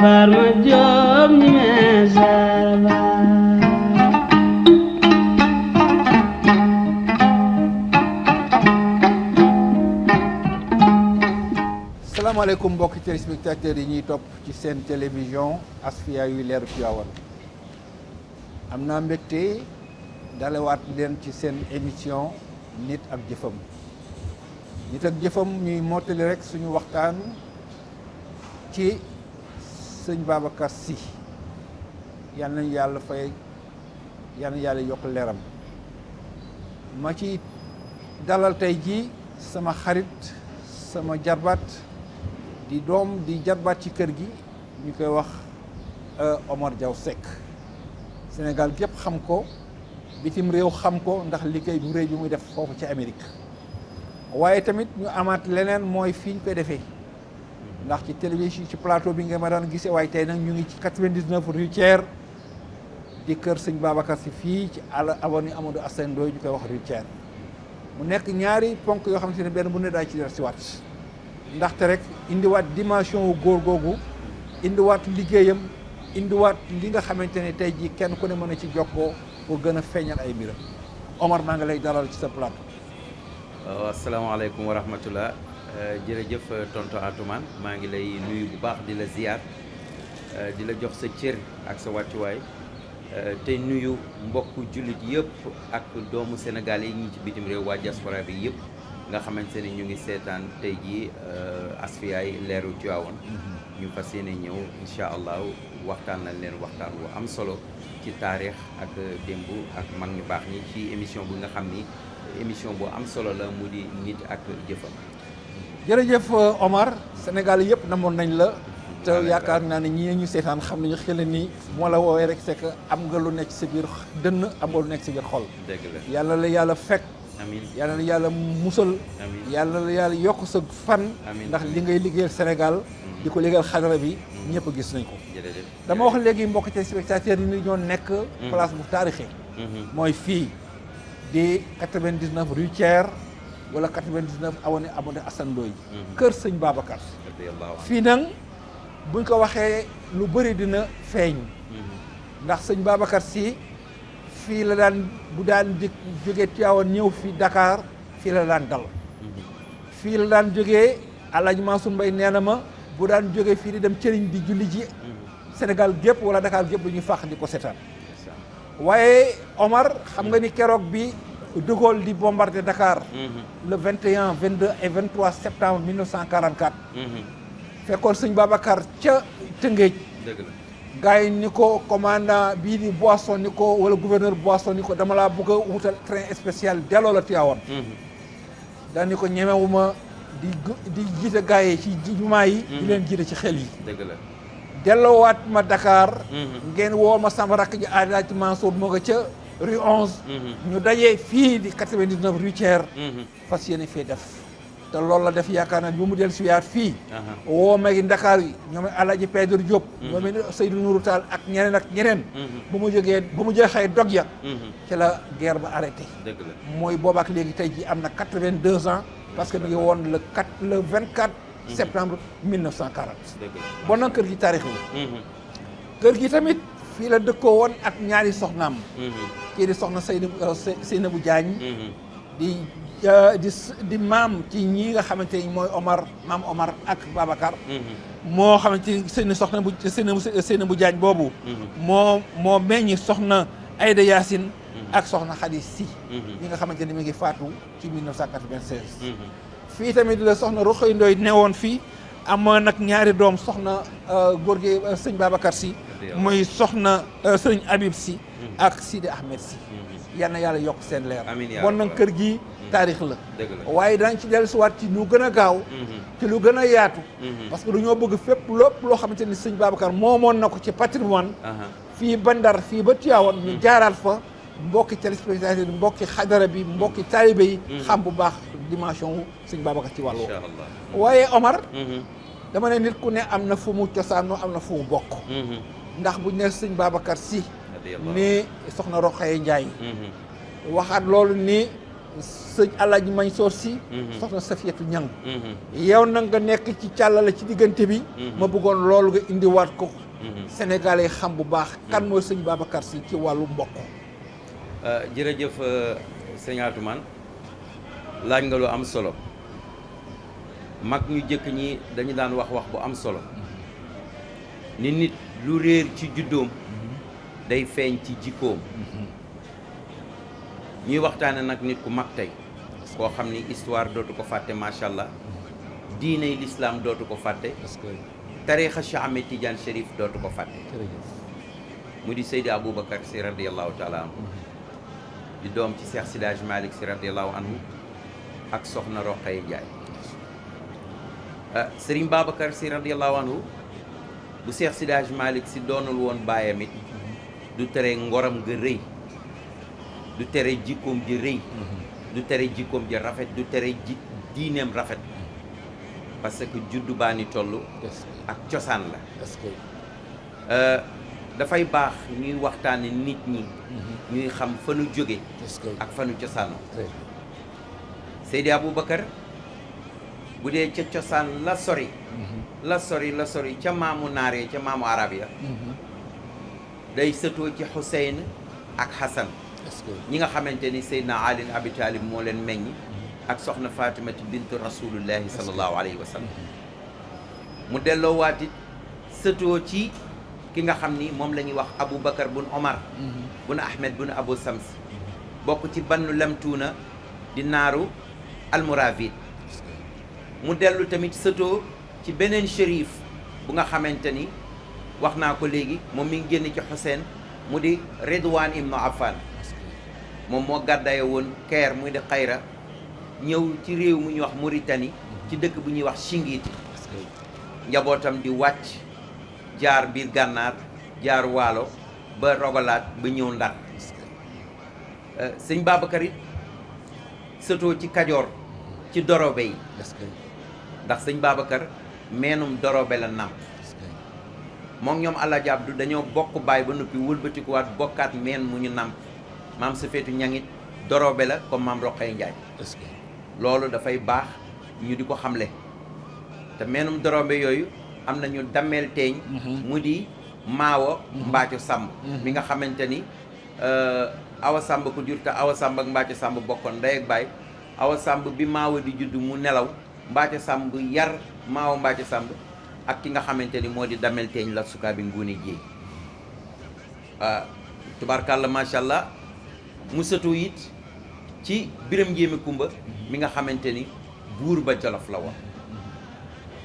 Farma Diop ni mesaraba. Asalaamaaleykum mbokki téléspectateurs yi ñuy topp ci seen télévision Asfiya yu leeru Tivaouane am naa mbégte dalewaat leen ci seen émission nit ak jëfam nit ak jëfam ñuy mottali rek suñu waxtaan ci sëñ Babacar Sy yal nañu yàlla fay yal na yàlla yokk leeram ma ci dalal tey ji sama xarit sama jarbaat di doom di jarbaat ci kër gi ñu koy wax Omar Diaw Seck Sénégal gépp xam ko bitim réew xam ko ndax liggéey bu rëy bi muy def foofu ci Amérique waaye tamit ñu amaat leneen mooy fii ñu koy defee ndax ci télévision ci plateau bi nga ma daan gisee waaye tey nag ñu ngi ci 99 rue Thiers di kër sëñ Babacar Sy fii ci avenue Amadou Assane Ndoye ñu koy wax rue Thiers mu nekk ñaari ponk yoo xamante ne benn bu ne daa ci der si waat ndaxte rek indiwaat dimension wu góor googu indiwaat liggéeyam indiwaat li nga xamante ne tey jii kenn ku ne mën a ci jokkoo pour gën a feeñal ay mbiram Omar maa ngi lay dalal ci sa plateau. waaw asalaamaaleykum wa rahmatullah jërëjëf tonton Atoumane maa ngi lay nuyu bu baax di la ziar di la jox sa cër ak sa wàccuwaay te nuyu mbokku jullit yëpp ak doomu Sénégal yi ñi ci bitim réew waa diaspora bi yëpp nga xamante ne ñu ngi seetaan tey jii Asfiyahi leeru Tivaouane ñu fas yéene ñëw incha allah waxtaan nañ leen waxtaan wu am solo ci taarix ak démb ak mag ñu baax ñi ci émission bu nga xam ni émission bu am solo la mu di nit ak jëfam. jërëjëf Omar Sénégal yëpp namoon nañ la te yaakaar naa ne ñii ñu seetaan xam nañu xel ni moo la woowee rek c'est que am nga lu nekk sa biir dënn am nga lu nekk sa biir xol. dëgg la yàlla la yàlla fekk. amiin yàlla la yàlla musal. amiin yàlla la yàlla yokk sa fan. amiin ndax li ngay liggéeyal Sénégal. di ko liggéeyal xadara bi ñëpp gis nañ ko. jërëjëf dama wax léegi mbokk téléspectateurs yi ni ñoo nekk. place bu taarixi. mooy fii di 99 rue Thiers wala 99 avenue Amadou Assane Ndoye kër sëñ Babacar. fii nag buñ ko waxee lu bëri dina feeñ. ndax sëñ Babacar Sy fii la daan bu daan jógee Tivaouane ñëw fii Dakar fii la daan dal. fii la daan jógee Alaaji Mansour Mbaye nee na ma bu daan jógee fii di dem cëriñ di julli ji Sénégal gépp wala Dakar gépp lu ñuy fàq di ko seetaan. waaye Omar xam nga ni keroog bi De Gaulle di bombarder Dakar. le 21 22 et 23 septembre 1944. fekkoon sëñ Babacar ca Tëngéej. dëgg la gars yi ni ko commandant bii di Boisson ni ko wala gouverneur Boisson ni ko dama laa bëgg a wutal train spécial delloo la Tivaouane. daal ni ko ñemewuma di jiite gars yi ci jumaa yi. di leen jiite ci xel yi. dëgg la delloowaat ma Dakar. ngeen woo ma sama rakk ji Alaaji Mansour moo nga ca rue 11. ñu dajee fii di 99 rue Thiers. fas yéene fee def. te loolu la def yaakaar naa bu mu dellu si waat fii. woo magi Dakar yi ñoom Alaaji Pedro Diop. ñoom Seydou Nourou Tall ak ñeneen ak ñeneen. bu mu jeexee dog ya. ci la guerre ba arrêté. dëgg la mooy boobaak léegi tey jii am na 82 ans. parce que mi ngi woon le 24 septembre 1940. dëgg la bon nag kër gi taarix la. kër gi tamit fii la dëkkoo woon ak ñaari soxnaam. kii di soxna Seynabou Diagne. di maam ci ñi nga xamante ni mooy maam Omar ak Babacar. moo xamante ni Seynabou Diagne boobu. moo meññi soxna Aïda Yacine. ak soxna Khady Sy. ñi nga xamante ni mi ngi faatu ci 1996. fii tamit la soxna Rokhaya Ndoye newoon fii amoon nag ñaari doom soxna góor gi sëñ Babacar Sy. muy soxna sëñ Habib Sy. ak Sidi Ahmed Sy. yal na yàlla yokk seen leer. bon nag kër gi taarix la. waaye daañu ci dellusiwaat ci lu gën a gaaw. ci lu gën a yaatu. parce que dañoo bëgg fépp lépp loo xamante ni sëñ Babacar moomoon na ko ci patrimoine. fii ba Ndar fii ba Tivaouane ñu jaaraat fa. mbokki téléspectateur mbokki xadara bi mbokki taalibe yi xam bu baax dimension wu sëñ Babacar ci wàllu waaye Omar dama ne nit ku ne am na fu mu cosaanoo am na fu mu bokk ndax buñ ne sëñ Babacar Sy ni soxna Rokhaya Ndiaye waxaat loolu ni sëñ Alaaji Mansour Si soxna Safiyatu Ñang yow na nga nekk ci càllala ci diggante bi ma bëggoon loolu nga indiwaat ko Sénégalais yi xam bu baax kan mooy sëñ Babacar Si ci wàllu mbokk jërëjëf sëñ Atoumane laaj nga lu am solo mag ñu jëkk ñi dañu daan wax bu am solo ni nit lu réer ci juddoom day feeñ ci jikkoom ñuy waxtaane nag nit ku mag tey koo xam ni histoire dootu ko fàtte macha allah diiney l'islam dootu ko fàtte tariixa Cheikh Ahmed Tidiane Chérif dootu ko fàtte mu di Seydi Aboubacar Si radiallahu taala anhu di doom ci Cheikh Sidi Hadj Malick Si radiallahu anhu ak soxna Roqaye Ndiaye Serigne Babacar Si radiallahu anhu bu Cheikh Sidi Hadj Malick Si doonul woon baayam it du tere ngoram ga rëy du tere jikkoom ji rëy du tere jikkoom ji rafet du tere diineem rafet parce que juddu baa ni toll ak cosaan la dafay baax ñuy waxtaane nit ñi ñuy xam fa nu jóge ak fa nu cosaanoo Seydi Aboubacar bu dee ca cosaan la sori ca maamu naaree ca maamu arab ya day sëtoo ci Xuseyn ak Xasan ñi nga xamante ni Seydina Ali Abi Talib moo leen meññ ak soxna Fatimati bint rasulullahi sallallahu alayhi wa sallam mu delloo waatit sëtoo ci ki nga xam ni moom la ñuy wax Aboubacar bun Omar bun Ahmed bun Abou Sams bokk ci bannu lemtuuna di naaru almoravid mu dellu tamit sëtoo ci beneen shérif bu nga xamante ni wax naa ko léegi moom mi ngi génn ci Xuseyn mu di Redouane ibnu Affan moom moo gàddaye woon Caire muy di Xayra ñëw ci réew mu ñuy wax Mauritanie ci dëkk bu ñuy wax Chinguiti njabootam di wàcc jaar biir gànnaar jaar waalo ba rogalaat ba ñëw Ndar sëñ Babacar it sëtoo ci Kajoor ci Dorobe yi ndax sëñ Babacar meenum Dorobe la nàmp moom ñoom Alaaji Abdu dañoo bokk baay ba noppi wëlbatikuwaat bokkaat meen mu ñu nàmp maam Safiyatu Ñangit Dorobe la comme maam Roqaye Njaay loolu dafay baax ñu di ko xamle te meenum Dorobe yooyu am nañu dammeel teeñ mu di Maawo Mbaaco Sàmb mi nga xamante ni Awa Sàmb ko jur te Awa Sàmb ak Mbaaco Sàmb bokkoon ndey ak baay Awa Sàmb bi Maawo di judd mu nelaw Mbaaco Sàmb yar Maawo Mbaaco Sàmb ak ki nga xamante ni moo di dammeel teeñ la sukaa bi Nguune Jéey tubaarkàlla macha allah mu sëtoo it ci Biram Njéeme Kumba mi nga xamante ni buur ba Jolof la woon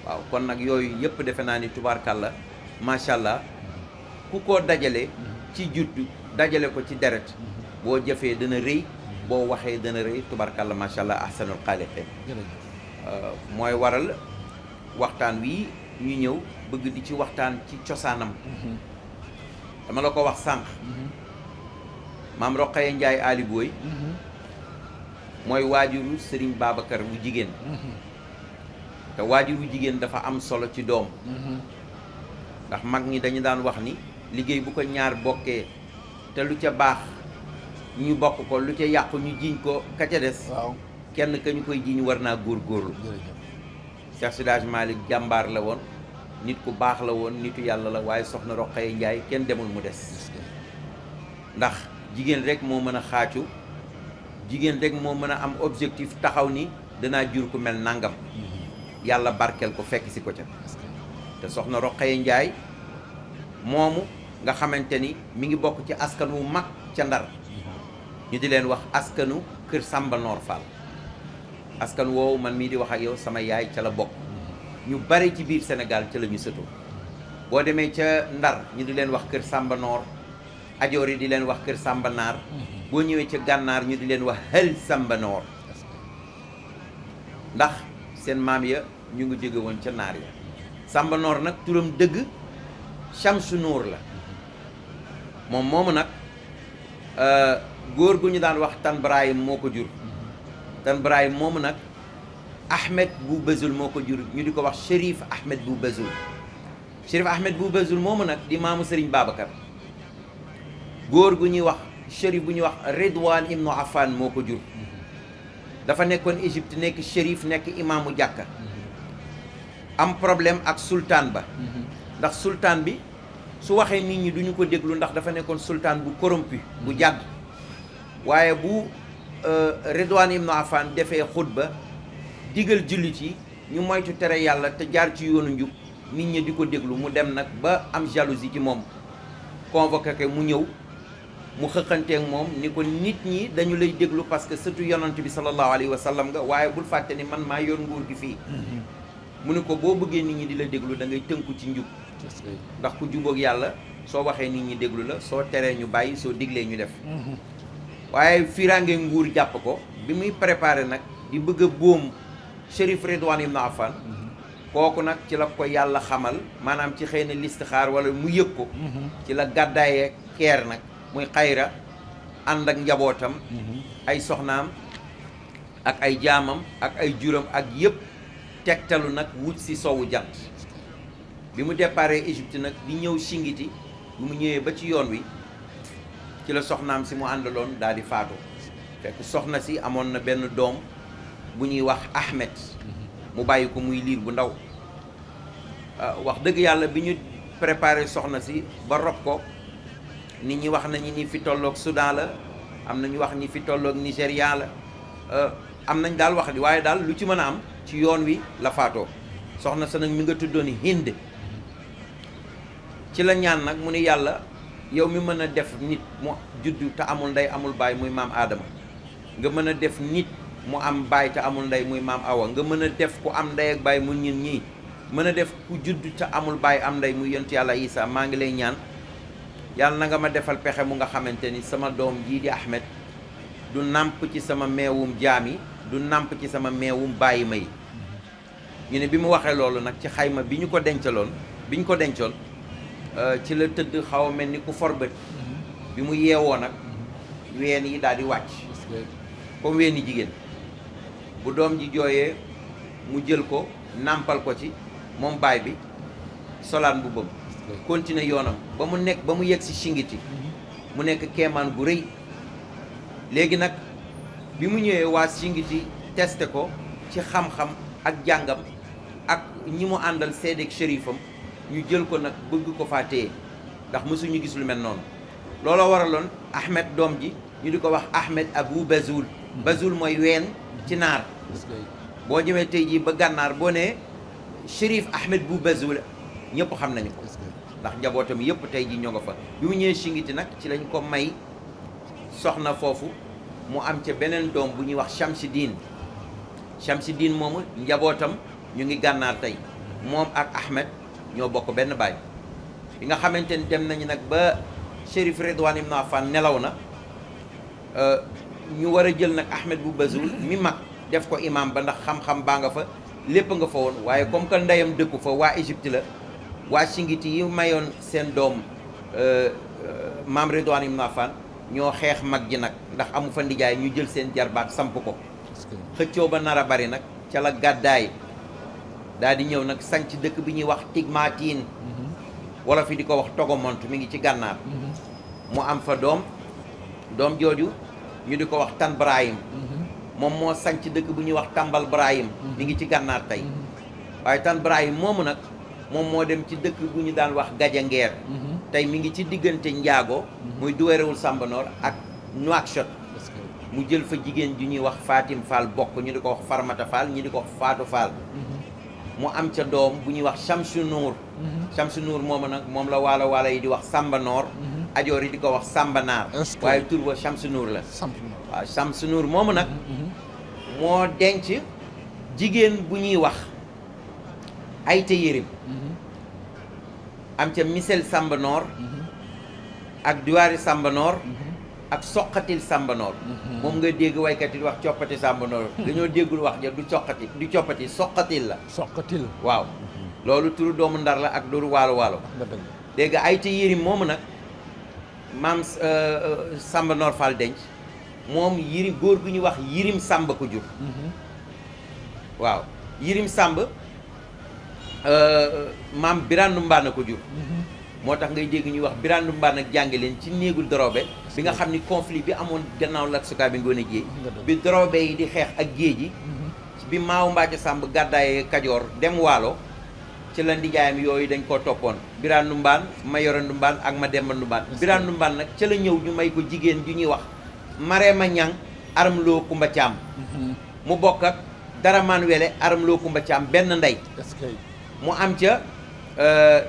waaw kon nag yooyu yëpp defe naa ni tubaarkàlla macha allah ku ko dajale ci juddu dajale ko ci deret boo jëfee dana rëy boo waxee dana rëy tubaarkàlla macha allah ahsanul xaaliqiin mooy waral waxtaan wi ñu ñëw bëgg di ci waxtaan ci cosaanam dama la ko wax sànq maam Roqaye Njaay Ali Booy mooy waajuru Sëriñ Babacar bu jigéen te waajuru jigéen dafa am solo ci doom ndax mag ñi dañu daan wax ni liggéey bu ko ñaar bokkee te lu ca baax ñu bokk ko lu ca yàqu ñu jiiñ ko ka ca des kenn ka ñu koy jiiñ war naa góorgóorlu Cheikh Sidi Hadj Malick jàmbaar la woon nit ku baax la woon nitu yàlla la waaye soxna Roqaye Njaay kenn demul mu des ndax jigéen rek moo mën a xaacu jigéen rek moo mën a am objectif taxaw ni danaa jur ku mel nangam yàlla barkeel ko fekk si ko ca te soxna Roqaye Njaay moomu nga xamante ni mi ngi bokk ci askan wu mag ca Ndar ñu di leen wax askanu kër Samba Noor Fall askan woowu man mii di wax ak yow sama yaay ca la bokk ñu bari ci biir Sénégal ca la ñu sëtoo boo demee ca Ndar ñu di leen wax kër Samba Noor Ajoor yi di leen wax kër Samba Naar boo ñëwee ca Gànnaar ñu di leen wax Hël Samba Noor ndax seen maam ya ñu ngi jóge woon ca naar ya Samba Noor nag turam dëgg Chamsu Noor la moom moomu nag góor gu ñu daan wax Tan Brahim moo ko jur Tan Brahim moomu nag Ahmed bu Bezul moo ko jur ñu di ko wax Chérif Ahmed bu Bezul Chérif Ahmed bu Bezul moomu nag di maamu Serigne Babacar góor gu ñuy wax Chérif bu ñuy wax Redouane ibnu Affan moo ko jur dafa nekkoon Égypte nekk shérif nekk imaamu jàkka am problème ak sultaan ba ndax sultaan bi su waxee nit ñi duñu ko déglu ndax dafa nekkoon sultaan bu corrompu bu jàdd waaye bu Ridwaan ibnu Affan defee xutba digal jullit yi ñu moytu tere yàlla te jaar ci yoonu njub nit ñi di ko déglu mu dem nag ba am jalousie ci moom convoqué ko mu ñëw mu xëqanteeg moom ni ko nit ñi dañu lay déglu parce que surtout yonant bi sallallahu alayhi wa sallam nga waaye bul fàtte ni man maa yor nguur gi fii mu ne ko boo bëggee nit ñi di la déglu da ngay tënku ci njub ndax ku jubóog yàlla soo waxee nit ñi déglu la soo teree ñu bàyyi soo diglee ñu def waaye fiiraange nguur jàpp ko bi muy préparé nag di bëgg a boom Chérif Ridwaan ibn Affan kooku nag ci la ko yàlla xamal maanaam ci xëy na listixaar wala mu yëg ko ci la gàddaayee keer nag muy xayra ànd ak njabootam ay soxnaam ak ay jaamam ak ay juram ak yëpp tegtalu nag wut si sowu jant bi mu déparé Égypte nag di ñëw Singiti bi mu ñëwee ba ci yoon wi ci la soxnaam si mu àndaloon daal di faatu fekk soxna si amoon na benn doom bu ñuy wax Ahmed mu bàyyi ko muy liir bu ndaw wax dëgg yàlla bi ñu préparé soxna si ba rob ko nit ñi wax nañu ni fi tolloog Soudan la am na ñu wax ni fi tolloog Nigéria la am nañ daal wax di waaye daal lu ci mën a am ci yoon wi la faatoo soxna sa nag mi nga tuddoon Hind ci la ñaan nag mu ni yàlla yow mi mën a def nit mu juddu te amul ndey amul baay muy maam Aadama nga mën a def nit mu am baay te amul ndey muy maam Awa nga mën a def ku am ndey ak baay mu ñun ñii mën a def ku juddu te amul baay am ndey muy yonent yàlla Isa maa ngi lay ñaan yàlla na nga ma defal pexe mu nga xamante ni sama doom jii di Ahmed du nàmp ci sama meewum jaam yi du nàmp ci sama meewum bàyyi ma yi ñu ne bi mu waxee loolu nag ci xayma bi ñu ko dencaloon bi ñu ko dencoon ci la tëdd xaw a mel ni ku forbët bi mu yeewoo nag ween yi daal di wàcc comme weeni jigéen bu doom ji jooyee mu jël ko nàmpal ko ci moom baay bi solaan bu bëgg continuer yoonam ba mu yegg si Singiti mu nekk keemaan bu rëy léegi nag bi mu ñëwee waa Singiti testé ko ci xam-xam ak jàngam ak ñi mu àndal seedeeg shérifam ñu jël ko nag bëgg ko faa téye ndax mësuñu gis lu mel noonu looloo waraloon Ahmed doom ji ñu di ko wax Ahmed Abou Bazoul Bazoul mooy ween ci naar boo jëmee tey jii ba gànnaar boo nee Chérif Ahmed Bou Bazoul ñëpp xam nañu ko ndax njabootam yëpp tey jii ñoo nga fa bi mu ñëwee Singiti nag ci lañ ko may soxna foofu mu am ca beneen doom bu ñuy wax Chamsidine moomu njabootam ñu ngi gànnaar tey moom ak Ahmed ñoo bokk benn baay bi nga xamante ni dem nañu nag ba Chérif Ridwaan ibn Affan nelaw na ñu war a jël nag Ahmed Bou Bazoul mi mag def ko imam ba ndax xam-xam baa nga fa lépp nga fa woon waaye comme que ndeyam dëkku fa waa Égypte la waa Singiti yi mayoon seen doom maam Ridwaan ibn Affan ñoo xeex mag ji nag ndax amu fa ndijaay ñu jël seen jarbaat samp ko xëccoo ba nar a bari nag ca la gàddaay daal di ñëw nag sanc dëkk bi ñuy wax Tigmatiin wala fi di ko wax Togomont mi ngi ci gànnaar mu am fa doom jooju ñu di ko wax Tan Brahim moom moo sanc dëkk bu ñuy wax Tambal Brahim mi ngi ci gànnaar tey waaye Tan Brahim moomu nag moom moo dem ci dëkk bu ñu daan wax Gajangeer tey mi ngi ci diggante Njaago muy Duwerewul Sambanoor ak Nouakchott mu jël fa jigéen ju ñuy wax Fatim Fall bokk ñu di ko wax Farmata Fall ñu di ko wax Faatu Fall mu am ca doom bu ñuy wax Chamsu Nour Chamsu Nour moomu nag moom la waalo yi di wax Sambanoor ajoor yi di ko wax Sambanaar waaye tur ba Chamsu Nour la waaw Chamsu Nour moomu nag moo denc jigéen bu ñuy wax Ayta Yérim am ca Misel Sambanoor ak Duwaari Sambanoor ak Soqatil Sambanoor moom nga dégg waykat yi di wax coppati Sambanoor dañoo déggul wax ja du coppati Soqatil la Soqatil waaw loolu turu doomu Ndar la ak dooru waalo dégg Ayta Yérim moomu nag maam Sambanoor Fall denc moom Yirim góor gu ñuy wax Yirim Samba ko jur waaw Yirim Samba maam Birandu Mbana ko jur moo tax ngay dégg ñuy wax Birane Ndumbaan ak jàngi leen ci néegul Dorobe bi nga xam ni conflit bi amoon gannaaw Lat Sukaabe Ngoone Jéey bi Dorobe yi di xeex ak géej gi bi Maawu Mbaaco Sàmb gàddaaye Kajoor dem Waalo ci la ndijaayam yooyu dañ koo toppoon Birane Ndumbaan Mayoro Ndumbaan ak Mademba Ndumbaan Birane Ndumbaan nag ca la ñëw ñu may ko jigéen ju ñuy wax Mareema Ñang Aram Loo Kumba Caam mu bokk ak Daramaan Wele Aram Loo Kumba Caam benn ndey mu am ca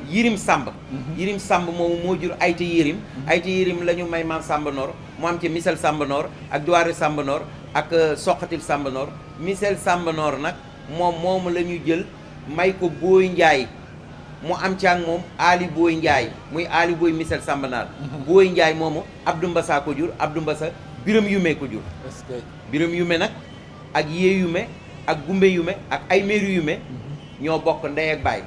Yirim Samb Yirim Samb moomu moo jur Ayta Yirim Ayta Yirim la ñu may maam Samba Noor mu am ca Misel Samba Noor ak Duwaare Samba Noor ak Soqatil Samba Noor Misel Samba Noor nag moomu la ñu jël may ko Booy Njaay mu am ca ak moom Ali Booy Njaay muy Ali Booy Misel Samba Naar Booy Njaay moomu Abdou Mbassa ko jur Abdou Mbassa Biram Yume ko jur Biram Yume nag ak Yee Yume ak Gumbe Yume ak ay Meeru Yume ñoo bokk ndey ak baay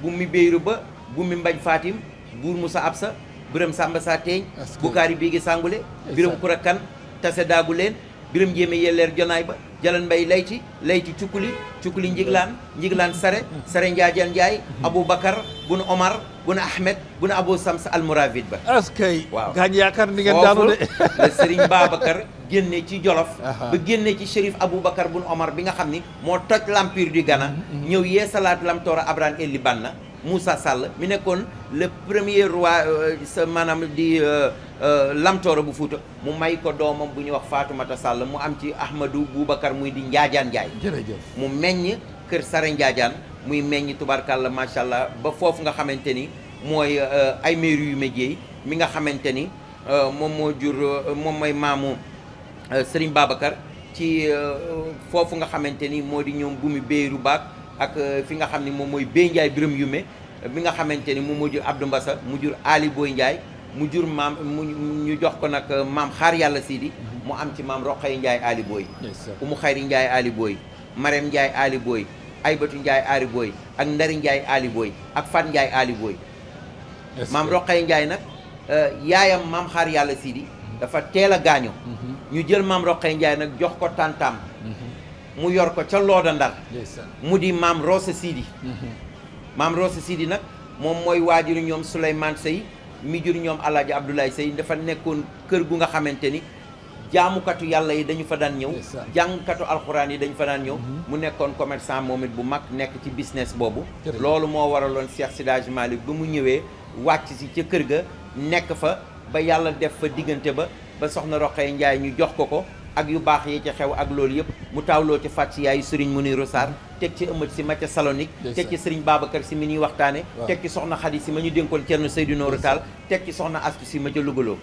Bummi Beyru ba Bummi Mbañ Fatim Buur Musa Absa Biram Samba Sa Teeñ Bukaari Biigi Sangule Biram Kura Kan Tase Daagu Leen Biram Jéeme Yelleer Jonaay ba Jalan Mbay Layti Cukkuli Njiglaan Sare Njaajaan Njaay Aboubacar bun Omar bun Ahmed bun Abou Sams Almoravid ba askay waaw gaañ yaakaar ni ngeen daanu de la Serigne Babacar génne ci Jolof ba génne ci Chérif Aboubacar bun Omar bi nga xam ni moo toj l'empire du Ghana ñëw yee salaat lam toora Abraham Elli Banna Moussa Sall mi nekkoon le premier roi sa maanaam di Lamtooro bu Fuuta mu may ko doomam bu ñuy wax Fatoumata Sall mu am ci Ahmadou Boubacar muy di Njaajaan Njaay jërëjëf mu meññ kër Sare Njaajaan muy meññ tubarkalla macha allah ba foofu nga xamante ni mooy ay meeru yu méjéey mi nga xamante ni moom moo jur moom mooy maamu Serigne Babacar ci foofu nga xamante ni moo di ñoom bu mu béyru baak ak fi nga xam ni moom mooy Béy Njaay Biram Yume bi nga xamante ni moom moo jur Abdou Mbassa mu jur Ali Boy Njaay mu jur maam ñu jox ko nag maam Xaar Yàlla Sidi mu am ci maam Roqay Njaay Ali Boy Umu Xayri Njaay Ali Boy Marème Njaay Ali Boy Aybatu Njaay Ali Boy ak Ndari Njaay Ali Boy ak Fat Njaay Ali Boy maam Roqay Njaay nag yaayam maam Xaar Yàlla Sidi dafa teel a gaañu ñu jël maam Roqay Njaay nag jox ko tàntaam mu yor ko ca Looda Ndar mu di maam Rosa Sidi maam Rosa Sidi nag moom mooy waajuru ñoom Souleymane Sey mi jur ñoom Alaaji Abdoulaye Sey dafa nekkoon kër gu nga xamante ni jaamukatu yàlla yi dañu fa daan ñëw jàngkatu alxuraan yi dañu fa daan ñëw mu nekkoon commerçant moom it bu mag nekk ci business boobu loolu moo waraloon Cheikh Seydi Hadji Malick ba mu ñëwee wàcc si ca kër ga nekk fa ba yàlla def fa diggante ba soxna Roqaya Njaay ñu jox ko ak yu baax yi ca xew ak loolu yëpp mu taawloo ci fàcc yaayu Serigne Mounirou Sarr teg ci ëmmat si ma ca Salonique teg ci Serigne Babacar si mi ñuy waxtaane teg ci soxna Khady si ma ñu dénkoon Thierno Seydou Nourou Tall teg ci soxna Astu si ma ca Lougaloo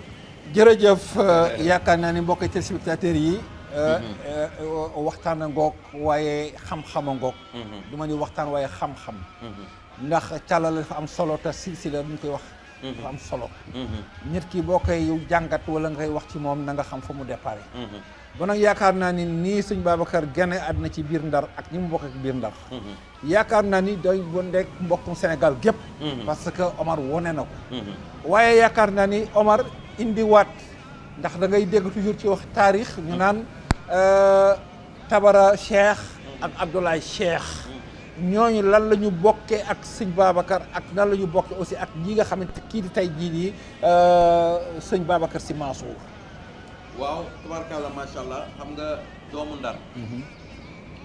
jërëjëf yaakaar naa ni mbokki téléspectateurs yi waxtaan a ngoog waaye xam-xam a ngoog du ma ni waxtaan waaye xam-xam ndax càllale dafa am solo te silsila duñ koy wax dafa am solo nit ki boo koy jàngat wala ngay wax ci moom na nga xam fa mu déparé ba nag yaakaar naa ni nii sëñ Babacar gane àddina ci biir Ndar ak ñi mu bokk ak biir Ndar yaakaar naa ni doy bon rek mbokkum Sénégal gépp parce que Omar wone na ko waaye yaakaar naa ni Omar indiwaat ndax da ngay dégg toujours ci wax taarix ñu naan Tabara Cheikh ak Abdoulaye Cheikh ñooñu lan la ñu bokkee ak sëñ Babacar ak nan la ñu bokkee aussi ak ñi nga xamante kii di tey jii nii sëñ Babacar Sy Mansour waaw tubaarkalla macha allah xam nga doomu Ndar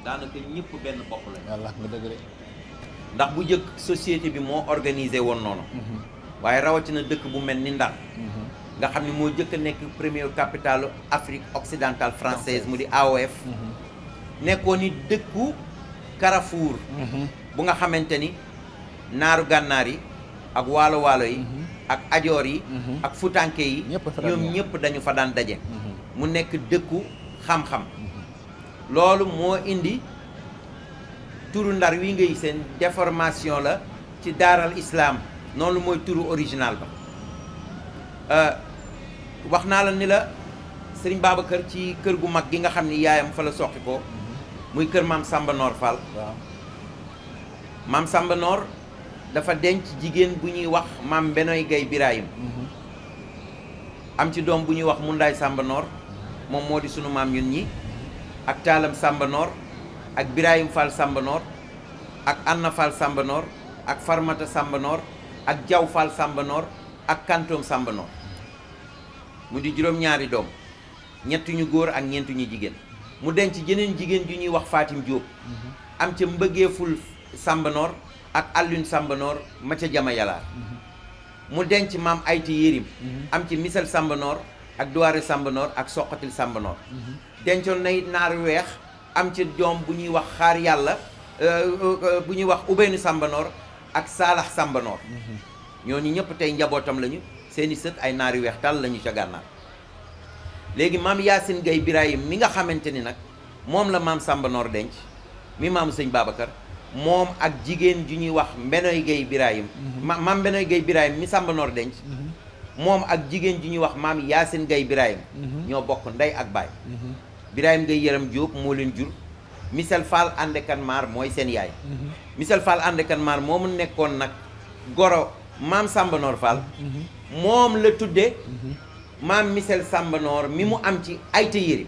daanaka ñëpp benn bopp lañ walla nga dëgg de ndax bu njëkk société bi moo organisé woon noonu waaye rawatina dëkk bu mel ni Ndar nga xam ne moo jëkk a nekk première capitale Afrique occidentale française mu di AOF nekkoon ni dëkku Carrefour bu nga xamante ni naaru gànnaar yi ak waalo waalo yi ak ajoor yi ak futanke yi ñoom ñëpp dañu fa daan daje mu nekk dëkku xam-xam loolu moo indi turu Ndar wi ngay seen déformation la ci daaral islam noonu mooy turu original ba wax naa la ni la Serigne Babacar ci kër gu mag gi nga xam ni yaayam fa la soqi ko muy kër maam Samba Noor Fall maam Samba Noor dafa denc jigéen bu ñuy wax maam Benoy Gay Birahim am ci doom bu ñuy wax Mundaay Samba Noor moom moo di sunu maam ñun ñi ak Taalam Samba Noor ak Birahim Fall Samba Noor ak Anna Fall Samba Noor ak Farmata Samba Noor ak Jaw Fall Samba Noor ak Kantoom Samba Noor mu di juróom-ñaari doom ñett ñu góor ak ñeent ñu jigéen mu denc jeneen jigéen ju ñuy wax Fatim Diop am ca mbëggeeful Samba Noor ak Allune Samba Noor ma ca jama yalaar mu denc maam Ayti Yérim am ci Misal Samba Noor ak Duwaare Samba Noor ak Soqatil Samba Noor dencoon na it naar weex am ci doom bu ñuy wax xaar yàlla bu ñuy wax Ubeynu Samba Noor ak Saalax Samba Noor ñooñu ñëpp tey njabootam lañu seeni sët ay naari weex tàll lañu ca gànnaar léegi maam Yacine Gaye Birahim mi nga xamante ni nag moom la maam Samba Noor denc mi maamu sëñ Babacar moom ak jigéen ju ñuy wax Mbenoy Gaye Birahim maam Mbenoy Gaye Birahim mi Samba Noor denc moom ak jigéen ju ñuy wax maam Yacine Gaye Birahim ñoo bokk ndey ak baay Birahim Gaye Yaram Diop moo leen jur Misel Fall Andekan Maar mooy seen yaay Misel Fall Andekan Maar moomu nekkoon nag goro maam Samba Noor Fall moom la tudde maam Misel Samba Noor mi mu am ci Ayta Yérim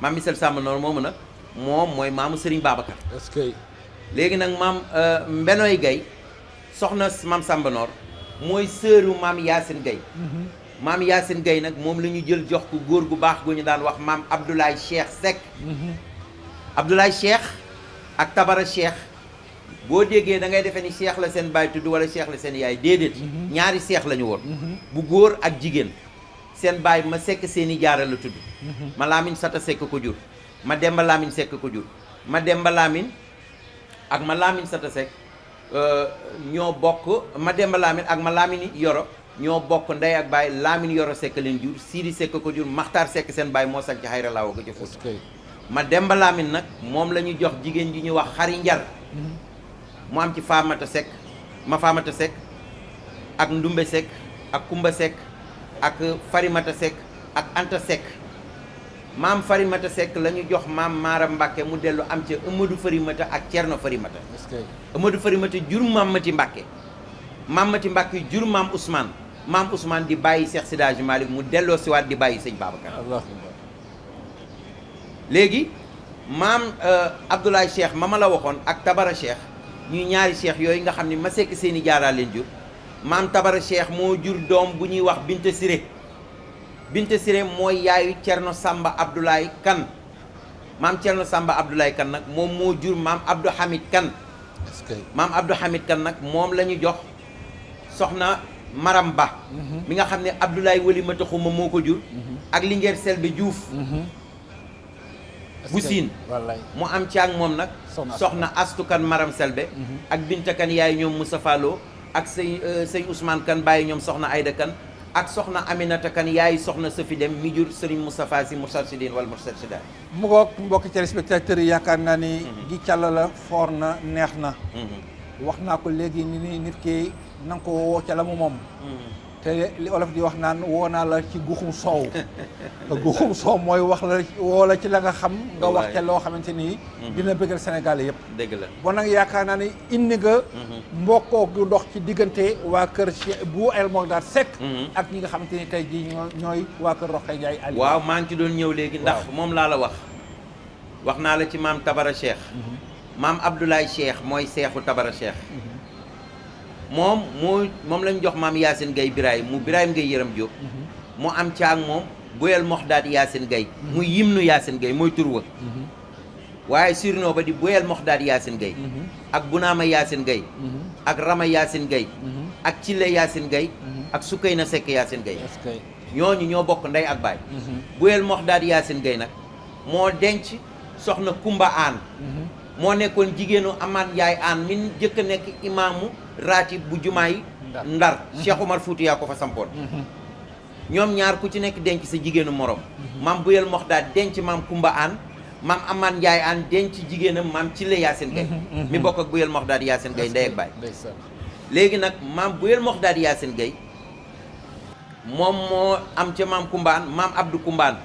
maam Misel Samba Noor moomu nag moom mooy maamu Serigne Babacar est-ce que léegi nag maam Mbenoy Gaye soxna maam Samba Noor mooy sëru maam Yacine Gaye maam Yacine Gaye nag moom la ñu jël jox ko góor gu baax gu ñu daan wax maam Abdoulaye Cheikh Seck Abdoulaye Cheikh ak Tabara Cheikh boo déggee da ngay defee ni Cheikh la seen baay tudd wala Cheikh la seen yaay déedéet ñaari Cheikh la ñu woon bu góor ak jigéen seen baay ma sekk seeni jaara la tudd ma Lamine Sata Seck ko jur ma Demba Lamine Seck ko jur ma Demba Lamine ak ma Lamine Sata Seck ñoo bokk ma Demba Lamine ak ma Lamine Yoro ñoo bokk ndey ak baay Lamine Yoro Seck leen jur Sidi Seck ko jur Maxtaar Seck seen baay moo sañ ci xayra laawa ga jëf ma Demba Lamine nag moom la ñu jox jigéen ji ñuy wax Xari Njar mu am ci Faamata Seck ma Faamata Seck ak Ndumbe Seck ak Kumba Seck ak Farimata Seck ak Anta Seck maam Farimata Seck la ñu jox maam Maara Mbàkke mu dellu am ca Amadou Farimata ak Cerno Farimata Amadou Farimata jur maam Mati Mbàkke maam Mati Mbàkke jur maam Ousmane di bàyyi Cheikh Seydi Hadji Malick mu delloo siwaat di bàyyi sëñ Babacar léegi maam Abdoulaye Cheikh ma la waxoon ak Tabara Cheikh ñuy ñaari cheikh yooyu nga xam ne ma sekk seeni jaaraa leen jur maam Tabara Cheikh moo jur doom bu ñuy wax Binta Siré Binta Siré mooy yaayu Cerno Samba Abdoulaye Kan maam Cerno Samba Abdoulaye Kan nag moom moo jur maam Abdou Hamid Kan maam Abdou Hamid Kan nag moom la ñu jox soxna Maram Ba mi nga xam ne Abdoulaye Wali Mata Xuma moo ko jur ak Linguère Selbe Diouf bu siin mu am ci ak moom nag soxna astukan Maram Selbe ak Binta Kan yaay ñoom Moustapha Lo ak sëñ Ousmane Kan bàyyi ñoom soxna Ayda Kan ak soxna Aminata Kan yaay soxna Safi Dem mi jur Serigne Moustapha Sy Moustarchidine wala Moustarchidaat mu ngoog mbokki téléspectateurs yi yaakaar naa ni gi càll la foor na neex na wax naa ko léegi ni nit ki na nga ko woo ca la mu moom te li olof di wax naan woo naa la ci guxum soow guxum soow mooy wax la woo la ci la nga xam nga wax ca loo xamante ni dina bëggal Sénégal yëpp dëgg la bon nag yaakaar naa ni indi nga mbokkoo gu dox ci diggante waa kër Cheikh bu El Mokhtar Seck ak ñi nga xamante ni tey jii ñooy waa kër Rokhaya Ndiaye Ali waaw maa ngi ci doon ñëw léegi ndax moom laa la wax naa la ci maam Tabara Cheikh maam Abdoulaye Cheikh mooy seexu Tabara Cheikh moom lañ jox maam Yacine Gaye Birahim mu Birahim Gaye Yaram Diop mu am caag moom Boyel Moxdaat Yacine Gaye mu yimnu Yacine Gaye mooy tur wa waaye surnom ba di Boyel Moxdaat Yacine Gaye ak Bunaama Yacine Gaye ak Rama Yacine Gaye ak Cille Yacine Gaye ak Sukayna Seck Yacine Gaye ñooñu ñoo bokk ndey ak baay Boyel Moxdaat Yacine Gaye nag moo denc soxna Kumba Aan moo nekkoon jigéenu Amath Ndiaye Aan min jëkk a nekk imaamu raatib bu jumaay Ndar Cheikh Omar Fouti yaa ko fa sampoon ñoom ñaar ku ci nekk denc sa jigéenu morom maam Boyel Moxdaat denc maam Kumba Aan maam Amath Ndiaye Aan denc jigéenam maam Cille Yacine Gaye mi bokk ak Boyel Moxdaat Yacine Gaye ndey ak baay léegi nag maam Boyel Moxdaat Yacine Gaye moom moo am ca maam Kumba Aan maam Abdou Kumba Aan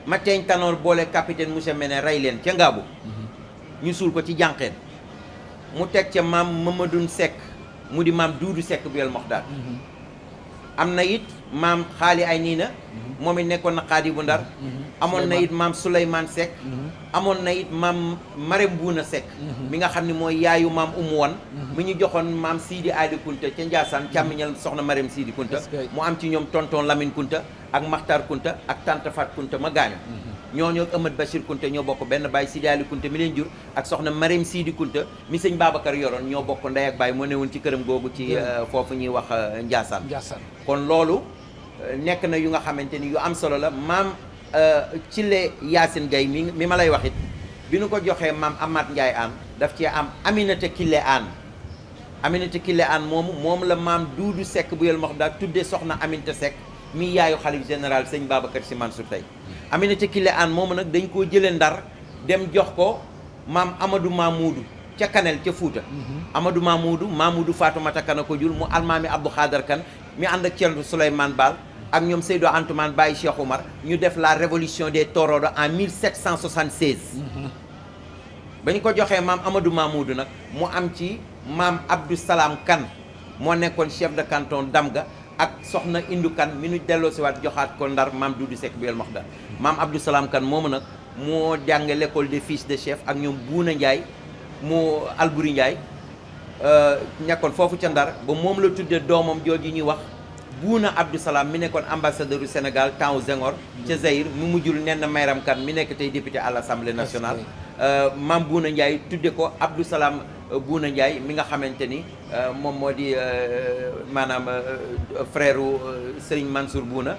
ma teeñ tanoor boole capitaine monsieur Mene rey leen ca Ngaabu ñu suul ko ci jànqeen mu teg ca maam Mamadou Seck mu di maam Duudu Seck Boyel Moxdaat am na it maam xaali ay nii na moom it nekkoon na xaadi bu Ndar amoon na it maam Souleymane Seck amoon na it maam Marème Bouna Seck mi nga xam ne mooy yaayu maam Umu Wan mi ñu joxoon maam Sidi Ali Kunta ca Ndiassane càmmiñal soxna Marème Sidi Kunta mu am ci ñoom tonton Lamine Kunta ak Makhtar Kunta ak tante Fat Kunta ma gaañu ñooñu ak Ahmad Bachir Kunta ñoo bokk benn baay Sidi Ali Kunta mi leen jur ak soxna Marème Sidi Kunta mi sëñ Babacar yoroon ñoo bokk ndey ak baay moo newoon ci këram googu ci foofu ñuy wax Ndiassane kon loolu nekk na yu nga xamante ni yu am solo la maam Cile Yacine Gaye mi ma lay wax it bi nu ko joxee maam Amath Ndiaye Anne daf cee am Aminata Kille Anne Aminata Kille Anne moom la maam Doudou Seck bu yel mox daal tuddee soxna Aminata Seck mi yaayu xalif général sëñ Babacar Sy Mansour tey Aminata Kille Anne moomu nag dañ koo jëlee Ndar dem jox ko maam Amadou Mamoudou ca Kanel ca Fuuta Amadou Mamoudou Fatoumata Kan ko jur mu almaami Abdou Khadar Kan mi ànd ak Thierno Souleymane Baal ak ñoom Seydou Antoumane Baye Cheikh Oumar ñu def la révolution des torodo en 1776 ba ñu ko joxee maam Amadou Mamoudou nag mu am ci maam Abdou Salam Kan moo nekkoon chef de canton Damga ak soxna Indu Kan mi nu delloo si waat joxaat ko Ndar maam Doudou Seck bi el Moxdar maam Abdou Salam Kan moomu nag moo jàng l'école des fils de chef ak ñoom Buuna Ndiaye mu Alburi Ndiaye nekkoon foofu ca Ndar ba moom la tuddee doomam jooju ñuy wax Buuna Abdou Salam mi nekkoon ambassadeur du Sénégal temps Senghor ca Zaïre mu mujjul nen na Mayram Kan mi nekk tey député à l'Assemblée nationale maam Buuna Ndiaye tudde ko Abdou Salam Buuna Ndiaye mi nga xamante ni moom moo di maanaam frère Serigne Mansour Buuna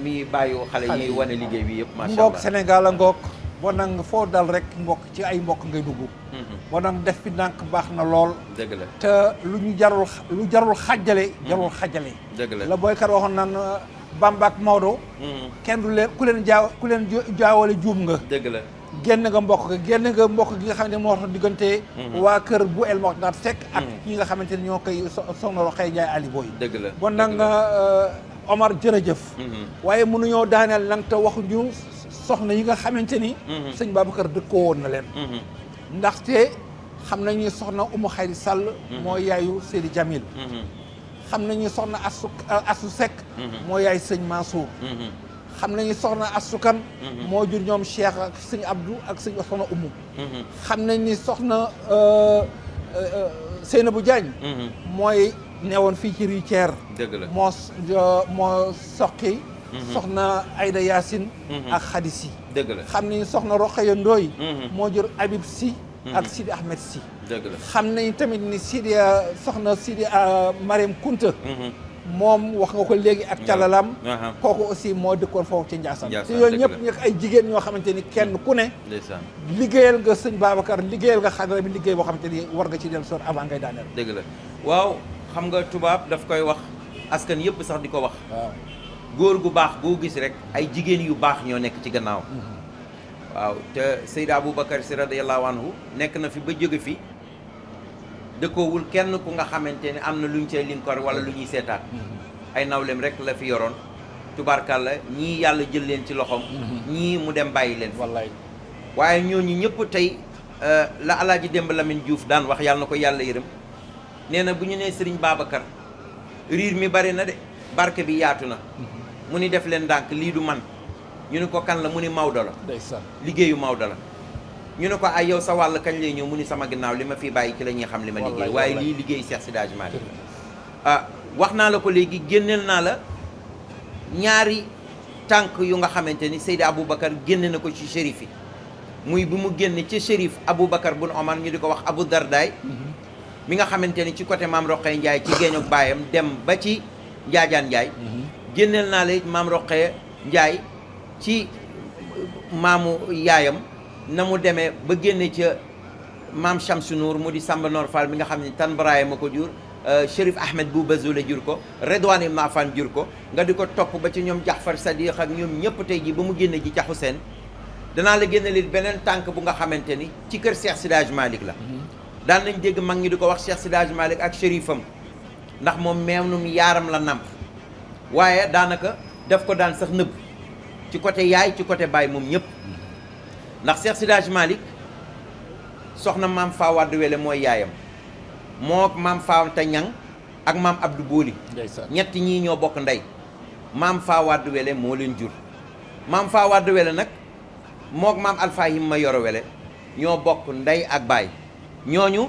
mi bàyyi xale yi wane liggéey bi yëpp macha allah ngoog Sénégal a ngoog boo nag foo dal rek mbokk ci ay mbokk ngay dugg boo nag def fi ndànk baax na lool dëgg la te lu jarul xajale jarul xajale dëgg la la boykat waxoon naan Bamba ak Maodo kenn du leen ku leen jaawale juum nga dëgg la génn nga mbokk gi nga xam ne moo tax diggante waa kër bu El Mokhtar Seck ak ñi nga xamante ne ñoo koy soxna Rokhaya Ndiaye Ali Boy dëgg la bon nag Omar jërëjëf waaye mënuñoo daaneel nag te waxuñu soxna yi nga xamante ni sëñ Babacar dëkkoo woon na leen ndaxte xam nañu soxna Umu Xayri Sall mooy yaayu Seydi Jamil xam nañu soxna Asu Seck mooy yaay sëñ Mansour xam nañu soxna Asu Kan moo jur ñoom Cheikh ak sëñ Abdou ak sëñ soxna Umu xam nañ ni soxna Seynabou Diagne mooy newoon fii ci Rue Thiers dëgg la moo soqi soxna Aïda Yacine ak Khady Sy dëgg la xam nañu soxna Rokhaya Ndoye moo jur Habib Sy ak Sidi Ahmed Sy dëgg la xam nañu tamit ni soxna Sidi Mariam Kunta moom wax nga ko léegi ak calalam kooku aussi moo dëkkoon foofu ci Ndiassane te yooyu ñëpp ñëpp ay jigéen ñoo xamante ni kenn ku ne liggéeyal nga sëñ Babacar liggéeyal nga xadara bi liggéey boo xamante ni war nga ci del soor avant ngay daaneel dëgg la waaw xam nga tubaab daf koy wax askan yëpp sax di ko wax waaw góor gu baax goo gis rek ay jigéen yu baax ñoo nekk ci gannaaw waaw te Seydi Aboubacar Sy radiyallahu anhu nekk na fi ba jóge fi dëkkoowul kenn ku nga xamante ne am na lu ñu cay linkor wala lu ñuy seetaat ay nawleem rek la fi yoroon tubaarkàlla ñii yàlla jël leen ci loxoom ñii mu dem bàyyi leen wallaay waaye ñooñu ñëpp tey la Alaaji Demba Lamine Diouf daan wax yàlla na ko yàlla yërëm nee na bu ñu nee Serigne Babacar riir mi bari na de barke bi yaatu na mu ni def leen ndànk lii du man ñu ne ko kan la mu ni Maodo la ndeysaan liggéeyu Maodo la ñu ne ko ay yow sa wàll kañ lay ñëw mu ni sama ginnaaw li ma fi bàyyi ci la ñuy xam li ma liggéey waaye lii liggéey Cheikh Seydi Hadji Malick wax naa la ko léegi génneel naa la ñaari tànk yu nga xamante ni Seydi Aboubacar génne na ko ci shérif yi muy bi mu génne ci shérif Aboubacar bun Omar ñu di ko wax Abou Dardaay mi nga xamante ni ci côté Maam Rokhaya Ndiaye ci géeñog baayam dem ba ci Njaajaan Ndiaye génneel naa la it Maam Rokhaya Ndiaye ci maamu yaayam na mu demee ba génne ca maam Chamsu Nour mu di Samba Noor Fall mi nga xam ne tan baraye ma ko jur Chérif Ahmed Bou Bazoule jur ko Redouane Ibn Affan jur ko nga di ko topp ba ci ñoom Jaxfar Sadiq ak ñoom ñëpp tey ji ba mu génne ji ca Xuseen danaa la génne leen beneen tànk bu nga xamante ni ci kër Cheikh Seydi Hadji Malick la daan nañ dégg mag ñi di ko wax Cheikh Seydi Hadji Malick ak chérifam ndax moom meewnum yaaram la namp waaye daanaka daf ko daan sax nëbb ci côté yaay ci côté baay moom ñëpp ndax Cheikh Seydi Hadji Malick soxna maam Faa Wade Wele mooy yaayam moo maam Faa ta Ñang ak maam Abdou Boli ñett ñii ñoo bokk ndey maam Faa Wàdd Wele moo leen jur maam Faa Wàdd Wele nag mook maam Alfahim ma yoro Wele ñoo bokk ndey ak baay ñooñu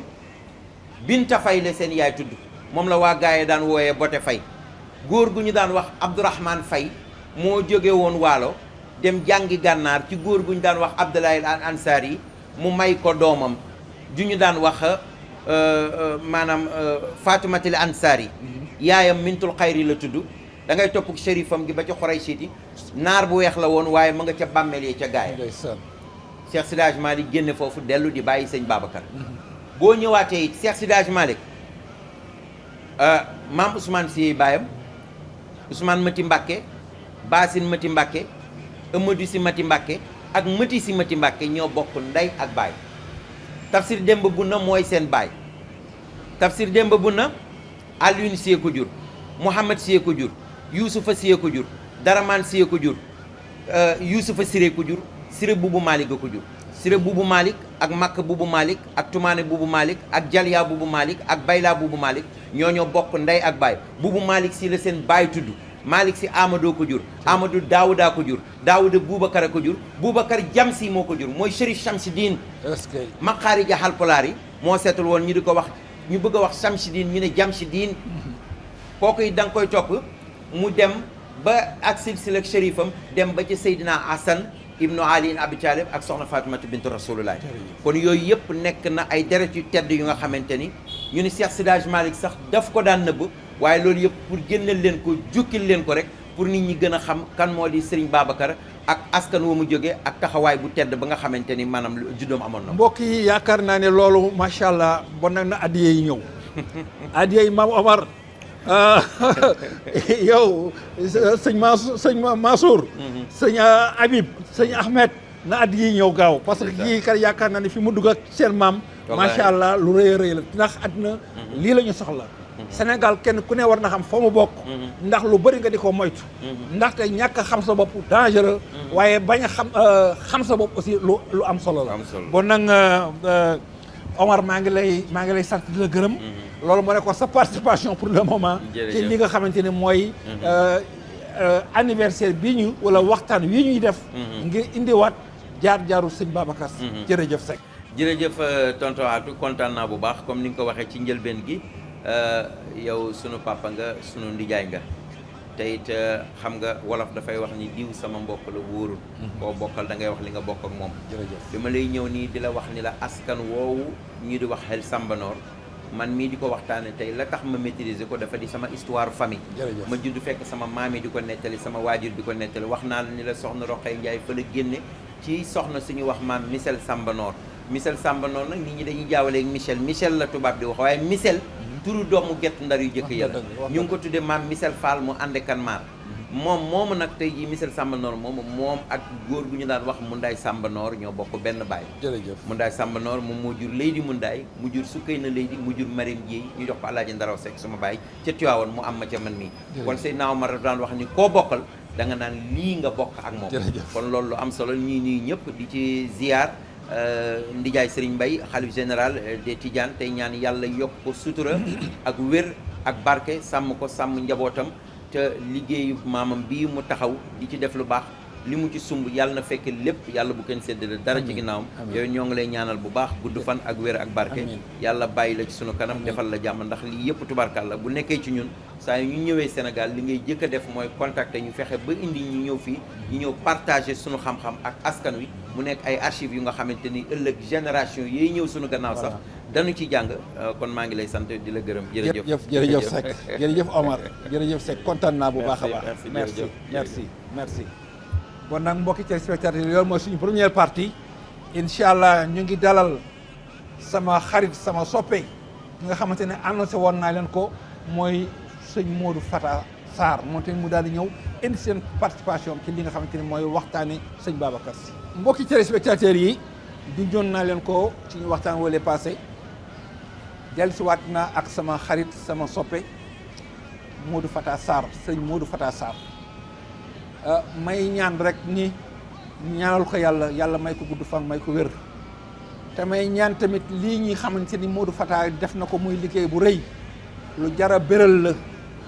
Binta Fay la seen yaay tudd moom la waa gaaye daan wooyee Bote Fay góor gu ñu daan wax Abdourahman Fay moo jóge woon waalo dem jàngi gànnaar ci góor gu ñu daan wax Abdoulaye al Ansari yi mu may ko doomam ju ñu daan wax maanaam Fatimatul Ansari yaayam Mintul Xayri la tudd da ngay topp shérifam gi ba ca xoray siiti naar bu weex la woon waaye mu nga ca bàmmeel yi ca gaaya Cheikh Seydi Hadji Malick génne foofu dellu di bàyyi sëñ Babacar boo ñëwaatee it Cheikh Seydi Hadji Malick maam Ousmane Sy baayam Ousmane Mati Mbàkke Baasin Mati Mbàkke Amadou Si Mati Mbàkke ak Mati Si Mati Mbàkke ñoo bokk ndey ak baay Tafsir Demba Bunna mooy seen baay Tafsir Demba Bunna Alioune Sy ko jur Mouhamad Sy ko jur Youssoufa Sy ko jur Daraman Sy ko jur Youssoufa Siré ko jur Siré Buubu Malick ko jur Siré Buubu Malick ak Makk Buubu Malick ak Tumaane Buubu Malick ak Jalya Buubu Malick ak Bayla Buubu Malick ñoo bokk ndey ak baay Buubu Malick si la seen baay tudd Malick si Amadou ko jur Amadou Daouda ko jur Daouda Boubacar ko jur Boubacar Jamsi moo ko jur mooy Chérif Chamsidine Maqaarija Halpulaar yi moo seetul woon ñu di ko wax ñu bëgg a wax Chamsidine ñu ne Jamsidine kooku it da nga koy topp mu dem ba ak silsila ak shérifam dem ba ci Seydina Hassan ibnu Ali Abi Talib ak soxna Fatimatu bintu Rasulullah kon yooyu yëpp nekk na ay deret yu tedd yu nga xamante ni ñu ni Cheikh Seydi Hadji Malick sax daf ko daan nëbb waaye loolu yëpp pour génneel leen ko jukkil leen ko rek pour nit ñi gën a xam kan moo di Serigne Babacar ak askan wa mu jóge ak taxawaay bu tedd ba nga xamante ni maanaam juddoom amoon na mbokk yi yaakaar naa ne loolu macha allah bon nag na addiye yi ñëw addiye yi Maam Omar yow sëñ Mansour sëñ Habib sëñ Ahmed na addiye yi ñëw gaaw parce que kii kat yaakaar naa ne fi mu dugg ak seen maam macha allah lu rëy a rëy la ndax àddina lii la ñu soxla Sénégal kenn ku ne war na xam fa mu bokk ndax lu bëri nga di ko moytu ndaxte ñàkk a xam sa bopp dangereux waaye bañ a xam sa bopp aussi lu am solo la bon nag Omar maa ngi lay sant di la gërëm loolu moo nekkoon sa participation pour le moment ci li nga xamante ne mooy anniversaire bii ñu wala waxtaan wi ñuy def ngir indiwaat jaar-jaaru sëñ Babacar Sy jërëjëf Seck jërëjëf tonton Atou kontaan naa bu baax comme ni nga ko waxee ci njëlbeen gi yow sunu papa nga sunu ndijaay nga te it xam nga wolof dafay wax ni diw sama mbokk la wóorul koo bokkal da ngay wax li nga bokk ak moom bi ma lay ñëw nii di la wax ni la askan woowu ñu di wax xel Sambanoor man mii di ko waxtaane tey la tax ma maîtriser ko dafa di sama histoire famille ma judd fekk sama maam yi di ko nettali sama waajur di ko nettali wax naa la ni la soxna Roqay Njaay fa la génne ci soxna suñu wax maam Michel Sambanoor Michel Sambanoor nag nit ñi dañuy jaawaleeg Michel la tubaab di wax waaye Michel turu doomu Gett Ndar yu jëkk yàlla ñu ngi ko tuddee maam Michel Fall mu ànde kan maar moomu nag tey jii Michel Sambanoor moom ak góor gu ñu daan wax Mundaay Sambanoor ñoo bokk benn baay Mundaay Sambanoor moom moo jur Leydi Mundaay mu jur Sukkayna Leydi mu jur Marim Jéey ñu jox ko Alaaji Ndaraw Sekk suma baay ca Tiwaawan mu am ma ca man mii kon Seydina Omar daan wax ni koo bokkal da nga naan lii nga bokk ak moom kon loolu lu am solo ñii nii ñëpp di ci ziar Ndijaay Serigne Mbaye xalif général des Tidianes tey ñaan yàlla yokk ko sutura ak wér ak barke sàmm ko sàmm njabootam te liggéeyu maamam bii mu taxaw di ci def lu baax li mu ci sumb yàlla na fekk lépp yàlla bu kenn séddale dara ci ginnaawam yooyu ñoo ngi lay ñaanal bu baax gudd fan ak wér ak barke yàlla bàyyi la ci sunu kanam defal la jàmm ndax lii yëpp tubarkàlla bu nekkee ci ñun saa yu ñu ñëwee Sénégal li ngay jëkk a def mooy contacter ñu fexe ba indi ñu ñëw fii ñu ñëw partager sunu xam-xam ak askan wi mu nekk ay archives yu nga xamante ni ëllëg génération yooyu ñëw sunu gannaaw sax dañu ci jàng kon maa ngi lay sant di la gërëm jërëjëf Seck jërëjëf Omar jërëjëf Seck kontaan naa bu baax a baax merci bon nag mbokki téléspectateurs yi loolu mooy suñu première partie incha allah ñu ngi dalal sama xarit sama soppe nga xamante ne annoncé woon naa leen ko mooy sëñ Modou Fata Sarr moom tamit mu daal di ñëw indi seen participation ci li nga xamante ne mooy waxtaane sëñ Babacar Sy mbokki téléspectateurs yi junjoon naa leen ko ci waxtaan wala passé dellusiwaat naa ak sama xarit sama soppe Modou Fata Sarr sëñ Modou Fata Sarr may ñaan rek ni ñaanal ko yàlla may ko gudd fan may ko wér te may ñaan tamit lii ñi xamante ni Modou Fata def na ko muy liggéey bu rëy lu jara béral la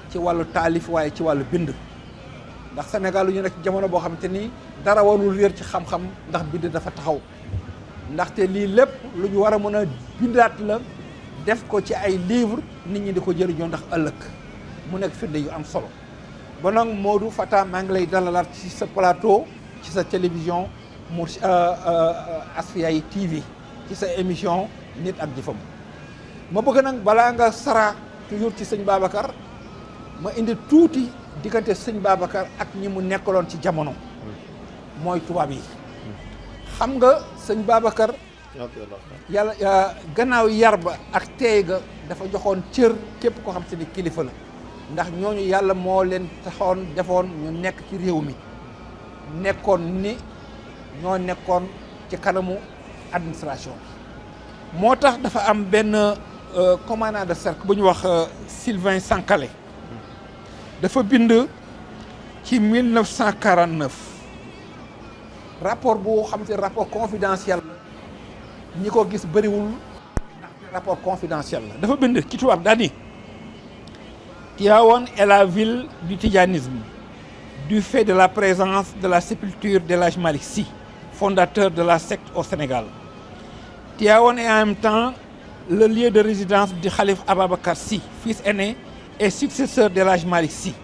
ci wàllu taalif waaye ci wàllu bind ndax Sénégal lu ñu nekk ci jamono boo xamante ni dara warul réer ci xam-xam ndax bind dafa taxaw ndaxte lii lépp lu ñu war a mën a bindaat la def ko ci ay livre nit ñi di ko jëriñoo ndax ëllëg mu nekk firnde yu am solo ba nag Modou Fata maa ngi lay dalalaat ci sa plateau ci sa télévision mu Asfiyahi TV ci sa émission nit ak jëfam ma bëgg nag balaa nga sara toujours ci sëñ Babacar ma indi tuuti diggante sëñ Babacar ak ñi mu nekkaloon ci jamono mooy tubaab yi xam nga sëñ Babacar yàlla gannaaw yar ba ak teey ga dafa joxoon cër képp koo xam te ni kilifa la ndax ñooñu yàlla moo leen taxoon defoon ñu nekk ci réew mi nekkoon ni ñoo nekkoon ci kanamu administration bi moo tax dafa am benn commandant de cercle bu ñu wax Sylvain Sankale dafa bind ci 1949 rapport bu xam te rapport confidentiel la ñi ko gis bëriwul ndax rapport confidentiel la dafa bind ci tubaab daal ni Tivaouane est la ville du tijanisme du fait de la présence de la sépulture d'El Hadj Malick Sy, fondateur de la secte au Sénégal. Tivaouane est en même temps le lieu de résidence du khalife Ababacar Sy, fils aîné et successeur d'El Hadj Malick Sy.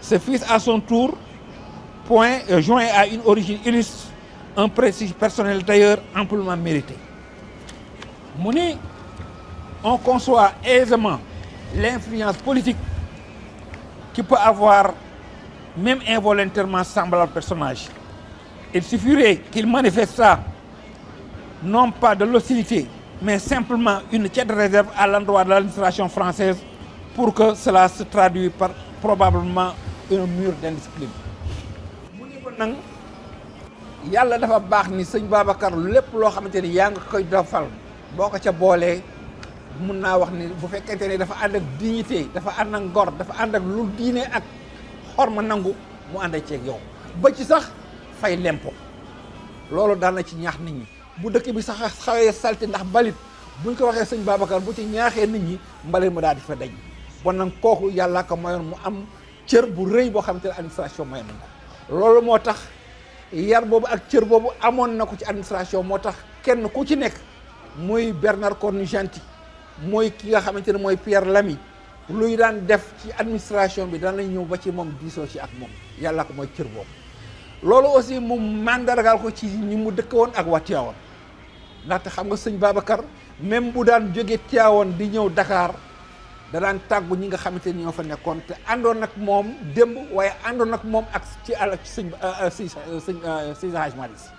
Ce fils à son tour joint à une origine illustre, un prestige personnel d'ailleurs amplement mérité. Mu ni on conçoit aisément l'influence politique qui peut avoir même involontairement semblable personnage. Il suffirait qu'il manifestât non pas de l'hostilité, mais simplement une tiède réserve à l'endroit de l'administration française pour que cela se traduise par probablement un mur d'indiscipline. mu ni ko nag yàlla dafa baax ni sëñ Babacar lépp loo xamante ni yaa nga koy defal boo ko ca boolee mun naa wax ni bu fekkente ni dafa ànd ak dignité dafa ànd ak ngor dafa ànd ak lu diine ak xorma nangu mu ànd ceeg yow ba ci sax fay lempo loolu daal na ci ñaax nit ñi bu dëkk bi sax xawee salté ndax mbalit buñ ko waxee sëñ Babacar bu ci ñaaxee nit ñi mbalit mu daal di fa daj bon nag kooku yàlla ko mayoon mu am cër bu rëy boo xamante ne administration mayoon na ko loolu moo tax yar boobu ak cër boobu amoon na ko ci administration moo tax kenn ku ci nekk muy Bernard Cornut-Gentille mooy ki nga xamante ne mooy Pierre Lamy luy daan def ci administration bi daan nañ ñëw ba ci moom diisoo ci ak moom yàlla ko mooy cër boobu loolu aussi mu mandargal ko ci ñi mu dëkk woon ak waa Tivaouane ndaxte xam nga sëñ Babacar même bu daan jóge Tivaouane di ñëw Dakar da daan tàggu ñi nga xamante ni ñoo fa nekkoon te àndoon ak moom démb waaye àndoon ak moom ak ci àll ci sëñ Hadj Malick Sy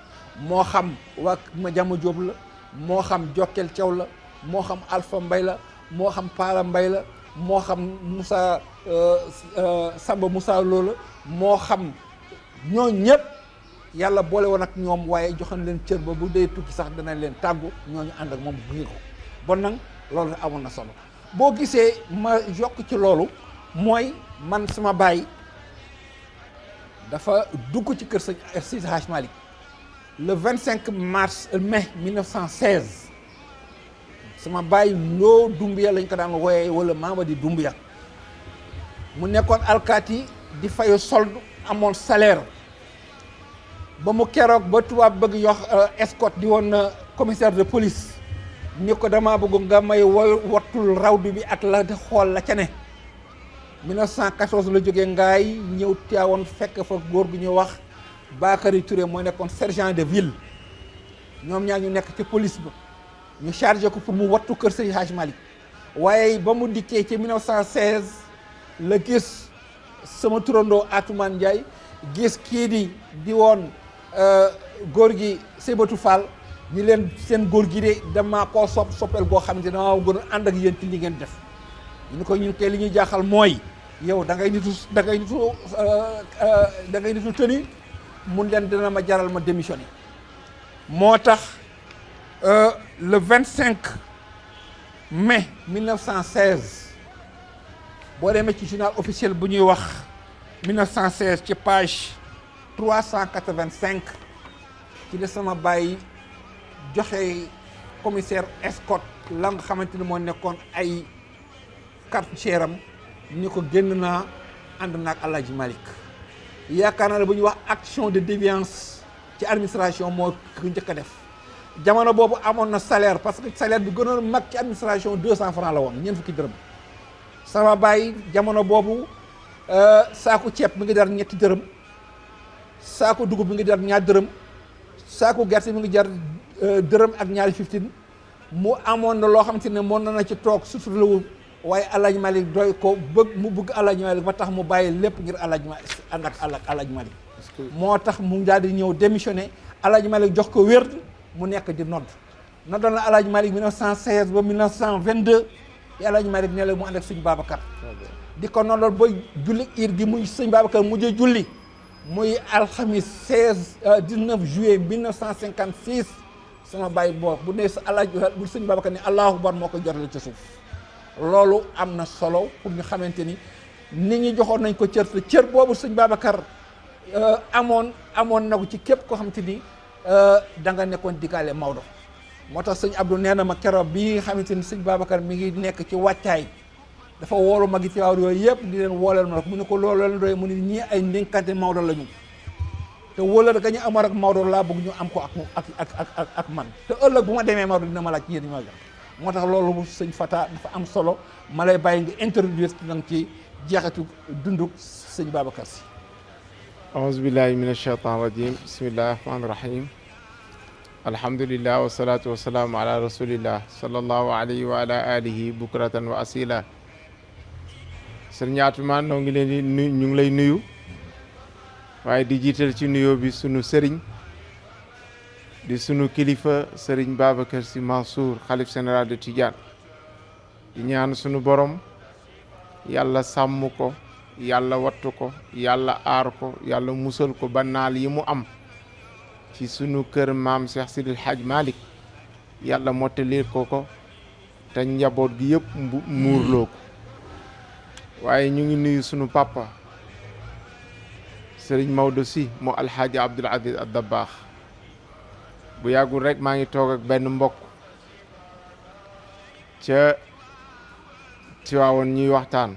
moo xam waa Madiama Diop la moo xam Jokkel Thiaw la moo xam Alpha Mbaye la moo xam Paala Mbaye la moo xam Moussa Samba Moussa Lo la moo xam ñoo ñëpp yàlla boole woon ak ñoom waaye joxoon leen cër ba bu dee tukki sax danañ leen tàggu ñooñu ànd ak moom gunge ko bon nag loolu amoon na solo boo gisee ma yokk ci loolu mooy man sama baay dafa dugg ci kër Seydi Hadj Malick le 25 mai 1916 sama baay Ndoo Dumbuya lañ ko daan wooyee wala Mamadi Dumbuya mu nekkoon alkaati di fayu solde amoon salaire ba mu keroog ba tubaab bëgg yox escorte di woon commissaire de police ni ko dama bëgg nga may wattul rawdu bi ak la xool la ca ne 1914 la jógee ngaay ñëw Tivaouane fekk fa góor gu ñu wax Bakary Touré mooy nekkoon sergent de ville ñoom ñaar ñu nekk ci police ba ñu chargé ko pour mu wattu kër Seydi Hadj Malick waaye ba mu dikkee ci 1916 la gis sama turandoo Atoumane Ndiaye gis kii di woon góor gi Seybatou Fall ñi leen seen góor gi de dama koo soppeel goo xam ne dama gën a ànd ak yéen ci li ngeen def ñu ko ñun kay li ñuy jaaxal mooy yow da ngay nitu tëni mun leen dina ma jaral ma démissionné moo tax le 25 mai 1916 boo demee ci journal officiel bu ñuy wax 1916 ci page 385 ci la sama bàyyi joxe commissaire escorte la nga xamante ni moo nekkoon ay carte cheram ni ko génn naa ànd naag El Hadj Malick yaakaar naa ne bu ñuy wax action de déviance ci administration moo ko njëkk a def jamono boobu amoon na salaire parce que salaire bi gënoon mag ci administration 200 francs la woon ñeent fukki dërëm sama baay jamono boobu saako ceeb mi ngi jar ñetti dërëm saako dugub mi ngi jar ñaar dërëm saako gerte mi ngi jar dërëm ak ñaari 15 mu amoon na loo xamante ne mën na ci toog suturlawu waaye Alaaji Malick doy ko bëgg Alaaji Malick ba tax mu bàyyi lépp ngir Alaaji Malick ànd ak Alaaji Malick moo tax mu daal di ñëw démissionné Alaaji Malick jox ko wér mu nekk di noddoon na Alaaji Malick 1916 ba 1922 yi Alaaji Malick ne la mu ànd ak sëñ Babacar di ko noddoon ba julli iir gi muy sëñ Babacar mujjee julli muy alxamis 19 juillet 1956 sama bàyyi bu ne sa Alaaji bu sëñ Babacar ne Allahu akbar moo koy jotale ci suuf loolu am na solo pour ñu xamante ni nit ñi joxoon nañ ko cër te cër boobu sëñ Babacar amoon na ko ci képp koo xamante ni da nga nekkoon diggaale Maodo moo tax sëñ Abdou nee na ma keroog bi nga xamante ni sëñ Babacar mi ngi nekk ci wàccaay dafa woolu magi Tiwaawan yooyu yëpp di leen wooleel ma mu ne ko loolu leen doy mu ne ñii ay ndénkante Maodo la ñu te wóolal ga ñu amoon ak Maodo laa bëgg ñu am ko ak man te ëllëg bu ma demee Maodo dina ma laaj yéen ñi ma jox moo tax loolu sëñ Fata dafa am solo ma lay bàyyi nga introduire nag ci jeexitu dundu sëñ Babacar Sy. auzu billahi min ashaitan rajim bismillahi rahmani rahim alhamdulillah wasalatu wasalaamu ala rasulillah sallallahu alayhi wa ala alihi bukratan wa asila sëriñ Atoumane noo ngi leen di ñu ngi lay nuyu waaye di jiital ci nuyoo bi sunu sëriñ di sunu kilifa sëriñ Babacar Sy Mansour xalif général de Tidiane di ñaan sunu borom yàlla sàmm ko yàlla wattu ko yàlla aar ko yàlla musal ko ba naal yi mu am ci sunu kër maam Cheikh Sidil Hadj Malick yàlla mottalir ko te njaboot gi yëpp muurloo ko waaye ñu ngi nuyu sunu papa sëriñ Maodo Sy mu alxaaji Abdoul Aziz Al Dabakh bu yàggul rek maa ngi toog ak benn mbokk ca Tiwaawan ñuy waxtaan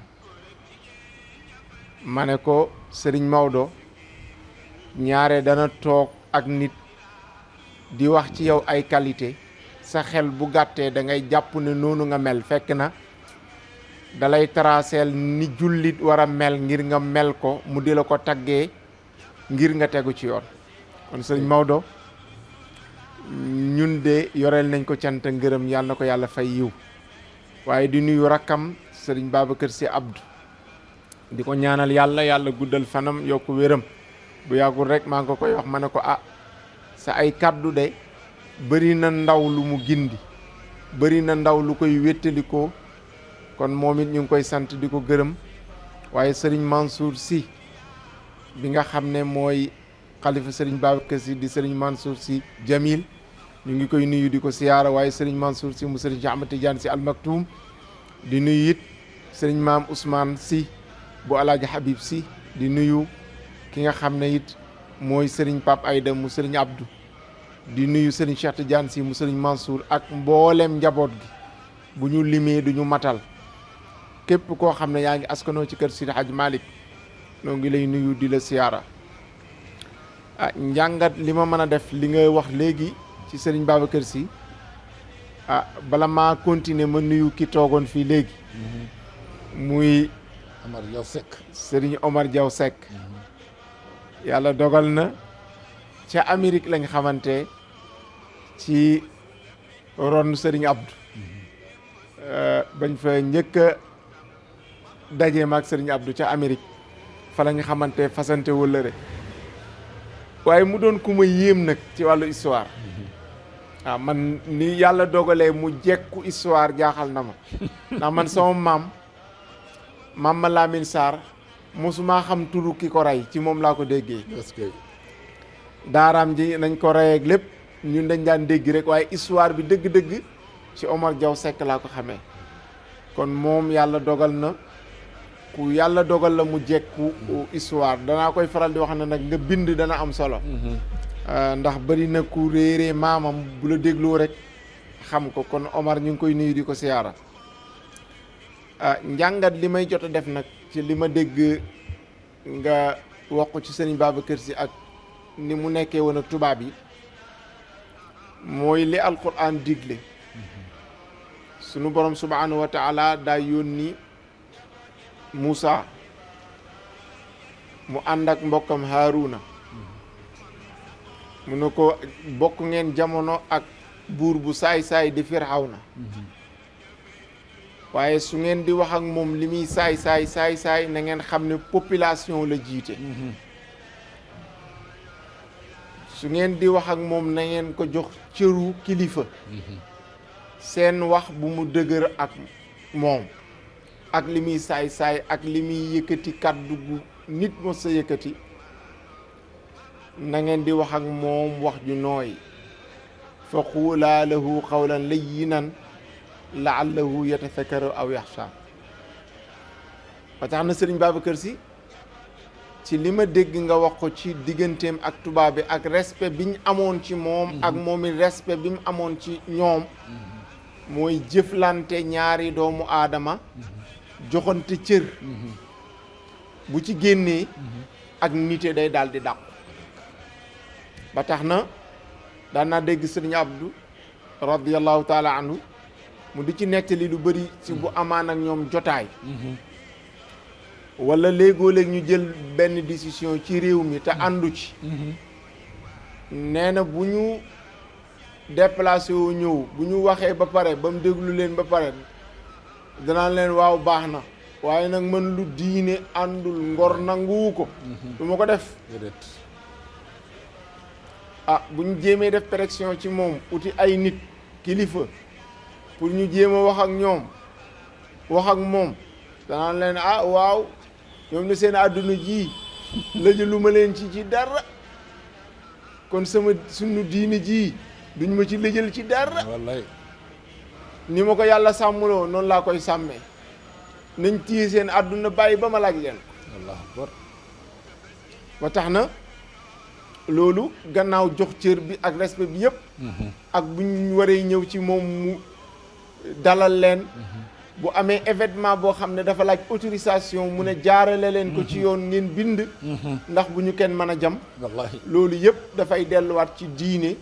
ma ne ko sëriñ Maodo ñaare dana toog ak nit di wax ci yow ay qualité sa xel bu gàttee da ngay jàpp ne noonu nga mel fekk na dalay traceel ni jullit war a mel ngir nga mel ko mu di la ko taggee ngir nga tegu ci yoon kon sëriñ Maodo ñun de yoreel nañ ko cant ngërëm yàlla na ko yàlla fay yiw waaye di nuyu rakkam sëriñ Babacar Sy Abdou di ko ñaanal yàlla guddal fanam yokk wéram bu yàggul rek maa ngi ko koy wax ma ne ko sa ay kàddu de bëri na ndaw lu mu gindi bëri na ndaw lu koy wéttalikoo kon moom it ñu ngi koy sant di ko gërëm waaye sëriñ Mansour Sy bi nga xam ne mooy xalifa sëriñ Babacar Sy di sëriñ Mansour Sy Jamil ñu ngi koy nuyu di ko siyaara waaye sëriñ Mansour Sy mu sëriñ Cheikh Ahmed Tidiane Sy Al Maktoum di nuyu it sëriñ maam Ousmane Sy bu alaaji Habib Sy di nuyu ki nga xam ne it mooy sëriñ Pape Aïda mu sëriñ Abdou di nuyu sëriñ Cheikh Tidiane Sy mu sëriñ Mansour ak mboolem njaboot gi bu ñu limee du ñu matal képp koo xam ne yaa ngi askanoo ci kër Sidi Hadj Malick noo ngi lay nuyu di la siyaara njàngat li ma mën a def li nga wax léegi ci sëriñ Babacar Sy bala maa continuer ma nuyu ki toogoon fii léegi muy Omar Diaw Seck sëriñ Omar Diaw Seck yàlla dogal na ca Amérique lañ xamante ci ron sëriñ Abdou bañ fa njëkk a daje maag sëriñ Abdou ca Amérique fa lañ xamante fasante wëllëre waaye mu doon ku ma yéem nag ci wàllu histoire man ni yàlla dogalee mu jekku histoire jaaxal na ma ndax man sama maam ma Lamine Sarr mosuma xam turu ki ko rey ci moom laa ko déggee daaraam ji nañ ko rey ak lépp ñun dañ daan dégg rek waaye histoire bi dëgg-dëgg ci Omar Diaw Seck laa ko xamee kon moom yàlla dogal na ku yàlla dogal la mu jekku histoire danaa koy faral di wax ne nag nga bind dana am solo ndax bari na ku réeree maamam bu la dégloo rek xam ko kon Omar ñu ngi koy nuyu di ko siyaara njàngat li may jot a def nag ci li ma dégg nga wax ko ci sëriñ Babacar Sy ak ni mu nekkee woon ak tubaab yi mooy li alquran digle sunu borom subhanahu wa taala daa yónni Moussa mu ànd ak mbokkam Haaruna mu ne ko bokk ngeen jamono ak buur bu saay-saay di Firawna waaye su ngeen di wax ak moom li muy saay-saay na ngeen xam ne population la jiite su ngeen di wax ak moom na ngeen ko jox cëru kilifa seen wax bu mu dëgër ak moom ak li muy saay-saay ak li muy yëkkati kàddu gu nit mos sa yëkkati na ngeen di wax ak moom wax ju nooy fa quulaa lahu qawlan layyinan la'allahu yatafakkaru aw yaxsha ba tax na sëriñ Babacar Sy ci li ma dégg nga wax ko ci digganteem ak tubaab bi ak respect bi ñu amoon ci moom ak moom it respect bi mu amoon ci ñoom mooy jëflante ñaari doomu aadama joxante cër bu ci génnee ak nite day daal di dàqu ba tax na daan naa dégg sëriñ Abdou radiyallahu taala anhu mu di ci nettali lu bëri ci bu amaan ak ñoom jotaay wala léegoo-léeg ñu jël benn décision ci réew mi te àndu ci nee na bu ñu déplacé wu ñëw bu ñu waxee ba pare ba mu déglu leen ba pare danaan leen waaw baax na waaye nag man lu diine àndul ngor nanguwu ko du ma ko def bu ñu jéemee def pression ci moom uti ay nit kilifa pour ñu jéem a wax ak ñoom wax ak moom danaan leen waaw ñoom ne seen àdduna ji lëjë lu ma leen ci dara kon sunu diine ji duñ ma ci lëjël ci dara wallaay ni ma ko yàlla sàmmuloo noonu laa koy sàmmee nañ téye seen àdduna bàyyi ba ma laaj leen allahu akbar ba tax na loolu gannaaw jox cër bi ak respect bi yëpp ak bu ñu waree ñëw ci moom mu dalal leen bu amee événement boo xam ne dafa laaj autorisation mu ne jaarale leen ko ci yoon ngeen bind ndax bu ñu kenn mën a jam wallahi loolu yëpp dafay delluwaat ci diine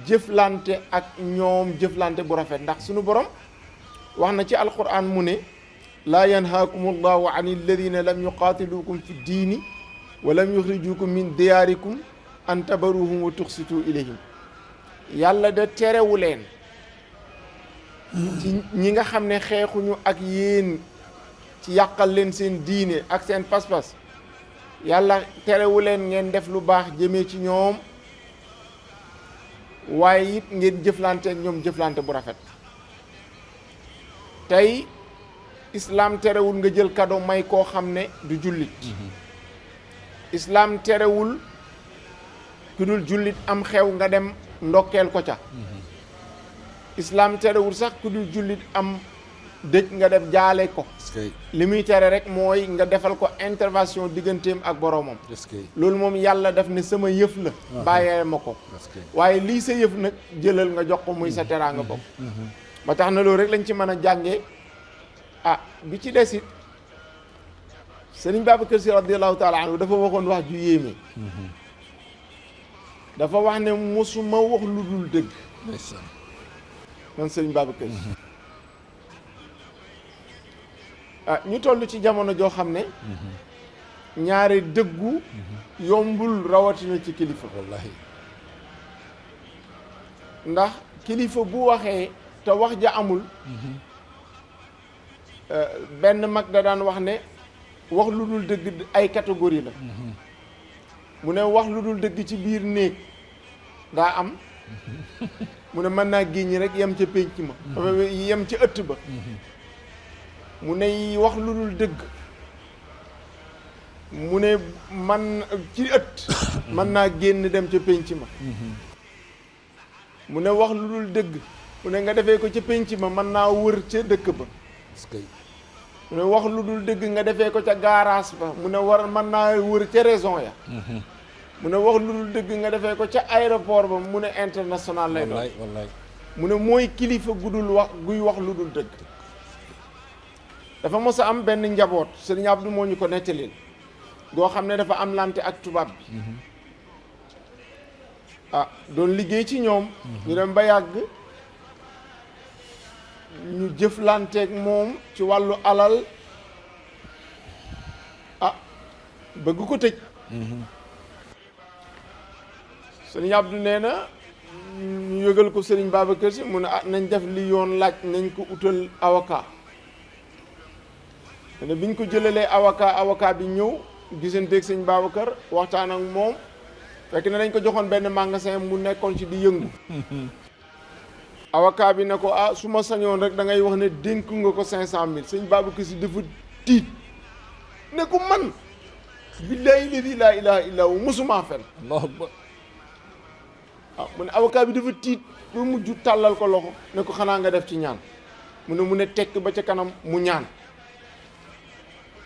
jëflante ak ñoom jëflante bu rafet ndax suñu borom wax na ci alquran mu ne laa yanhaakum allahu an alladina lam yuqaatilukum fi diini wa lam yuxrijukum min diyaarikum an tabaruhum wa tuxsitu ilayhim yàlla da terewu leen ci ñi nga xam ne xeexuñu ak yéen ci yàqal leen seen diine ak seen pas-pas yàlla terewu leen ngeen def lu baax jëmee ci ñoom waaye it ngeen jëflante ak ñoom jëflante bu rafet tey islaam terewul nga jël cadeau may koo xam ne du jullit islaam terewul ku dul jullit am xew nga dem ndokkeel ko ca islaam terewul sax ku dul jullit am dëj nga def jaale ko li muy tere rek mooy nga defal ko intervention digganteem ak boroomam loolu moom yàlla def ne sama yëf la bàyyee ma ko waaye lii sa yëf nag jëlal nga jox ko muy sa teraanga bopp ba tax na loolu rek lañ ci mën a jàngee bi ci des it Sëriñ Babacar Sy radiyallahu taala anhu dafa waxoon wax ju yéeme dafa wax ne mosuma wax lu dul dëgg man Sëriñ Babacar Sy ñu toll ci jamono joo xam ne ñaari dëggu yombul rawatina ci kilifa wallahi ndax kilifa bu waxee te wax ja amul benn mag da daan wax ne wax lu dul dëgg ay catégorie la mu ne wax lu dul dëgg ci biir néeg daa am mu ne mën naa génn rek yem ca pénc ma yem ca ëtt ba mu ne wax lu dul dëgg mu ne man ci ëtt mën naa génn dem ca pénc ma mu ne wax lu dul dëgg mu ne nga defee ko ca pénc ma mën naa wër ca dëkk ba mu ne wax lu dul dëgg nga defee ko ca garage ba mu ne mën naa wër ca raison ya mu ne wax lu dul dëgg nga defee ko ca aéroport ba mu ne international lay doon wallaay mu ne mooy kilifa guy wax lu dul dëgg dafa mos a am benn njaboot Sëriñ Abdou moo ñu ko nettalil goo xam ne dafa am lante ak tubaab bi doon liggéey ci ñoom ñu dem ba yàgg ñu jëflanteeg moom ci wàllu alal bëgg ko tëj sëriñ Abdou nee na ñu yëgal ko sëriñ Babacar Si mu ne nañ def li yoon laaj nañ ko utal avocat ne biñ ko jëlalee avocat bi ñëw gisanteeg sëriñ Babacar waxtaan ak moom fekk ne dañ ko joxoon benn magasin mu nekkoon ci di yëngu avocat bi ne ko su ma sañoon rek da ngay wax ne dénk nga ko 500 000 sëriñ Babacar Si dafa tiit ne ko man billaahi ladi laa ilaha illa hu musuma fen allahu akbar mu ne avocat bi dafa tiit ba mujj tàllal ko loxo ne ko xanaa nga def ci ñaan mu ne tekk ba ca kanam mu ñaan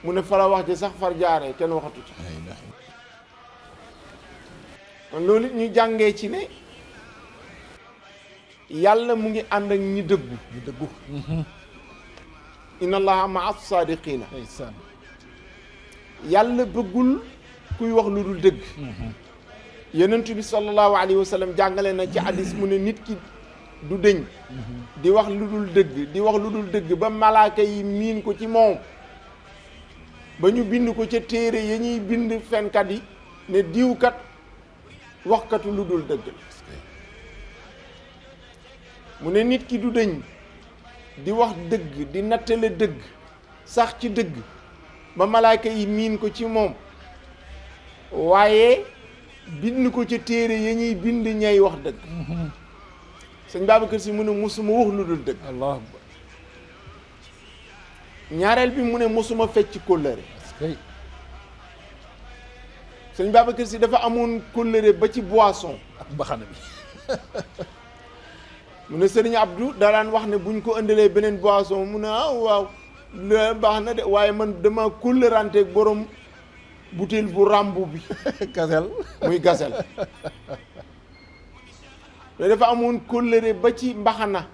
mu ne fara wax ji sax far jaaree kenn waxatu ci kon loolu ñu jàngee ci ne yàlla mu ngi ànd ak ñi dëggu inna allaha maa saadiqina yàlla bëggul kuy wax lu dul dëgg yonent bi sallallahu alayhi wa sallam jàngale na ci hadis mu ne nit ki du dëñ di wax lu dul dëgg ba malaaka yi miin ko ci moom ba ñu bind ko ca téere ya ñuy bind fenkat yi ne diwkat waxkatu lu dul dëgg mu ne nit ki du dëñ di wax dëgg di nattale dëgg sax ci dëgg ba malaaka yi miin ko ci moom waaye bind ko ca téere ya ñuy bind ñay wax dëgg sëñ Babacar Si mu ne mosuma wax lu dul dëgg allahu akbar ñaareel bi mu ne mosuma fecc kóllëre sëñ Babacar Si dafa amoon kóllëre ba ci boisson ak mbaxana bi mu ne sëriñ Abdou daan wax ne buñ ko ëndalee beneen boisson mu ne waaw la baax na de waaye man dama kóllëranteeg borom butéel bu ràmbu bi gasel muy gasel mais dafa amoon kóllëre ba ci mbaxana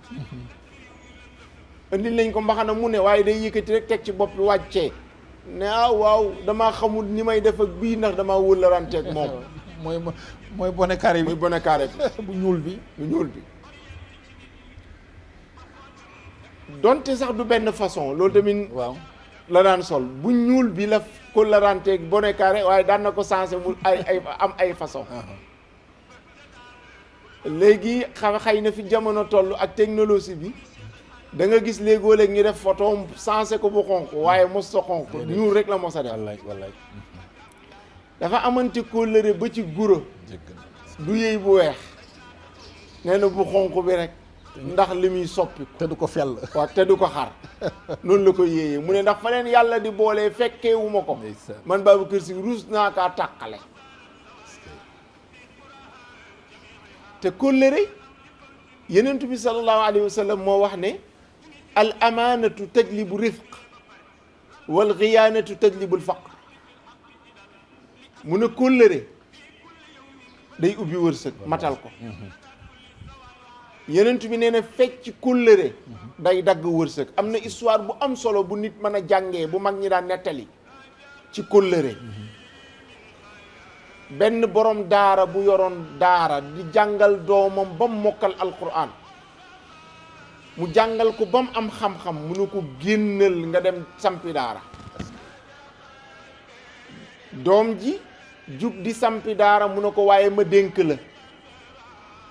indi lañ ko mbaxana mu ne waaye day yëkkati rek teg ci bopp bi wàccee ne waaw damaa xamul ni may def ak bii ndax damaa wóllëranteeg moom mooy bonnet carré bi muy bonnet carré bi bu ñuul bi donte sax du benn façon loolu tamit waaw la daan sol bu ñuul bi la kóllëranteeg bonnet carré waaye daan na ko sensé mu am ay façon léegi xëy na fi jamono toll ak technologie bi da nga gis léegoo-léeg ñu def photo sensé ko bu xonq waaye mos sa xonq ñuul rek la mos a def wallaay dafa amante kóllëre ba ci guro du yëy bu weex nee na bu xonq bi rek ndax li muy soppi te du ko fell waaw te du ko xar noonu la ko yéeyee mu ne ndax fa leen yàlla di boolee fekkee wu ma ko man Babacar Si ruus naa kaa tàqale te kóllëre yenentu bi sallallahu alayhi wa sallam moo wax ne al amaanatu tajlibu rifq wal xiyaanatu tajlibu lfaqr mu ne kóllëre day ubbi wërsëg matal ko yenentu bi nee na fecc kóllëre day dagg wërsëg am na histoire bu am solo bu nit mën a jàngee bu mag ñi daan nettali ci kóllëre benn borom daara bu yoroon daara di jàngal doomam ba mu mokkal alquran mu jàngal ko ba mu am xam-xam mu ne ko génnal nga dem sampi daara doom ji jug di sampi daara mu ne ko waaye ma dénk la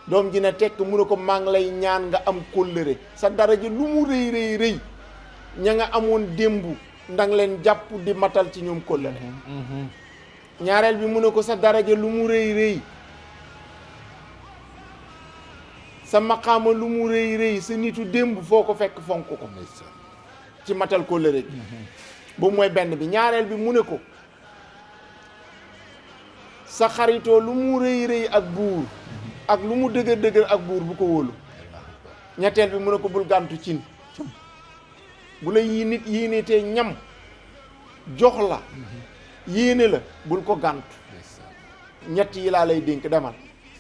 doom ji ne tekk mu ne ko maa ngi lay ñaan nga am kóllëre sa dara ji lu mu rëy rëy rëy ña nga amoon démb ndang leen jàpp di matal ci ñoom kóllëre ñaareel bi mu ne ko sa daraja lu mu rëy rëy sa maqaama lu mu rëy rëy sa nitu démb foo ko fekk fonk ko ci matal kóllëre gi boobu mooy benn bi ñaareel bi mu ne ko sa xaritoo lu mu rëy rëy ak buur ak lu mu dëgër dëgër ak buur bu ko wóolu ñetteel bi mu ne ko bul gàntu cin bu la yi nit yéene te ñam jox la yéene la bul ko gàntu ñett yi laa lay dénk demal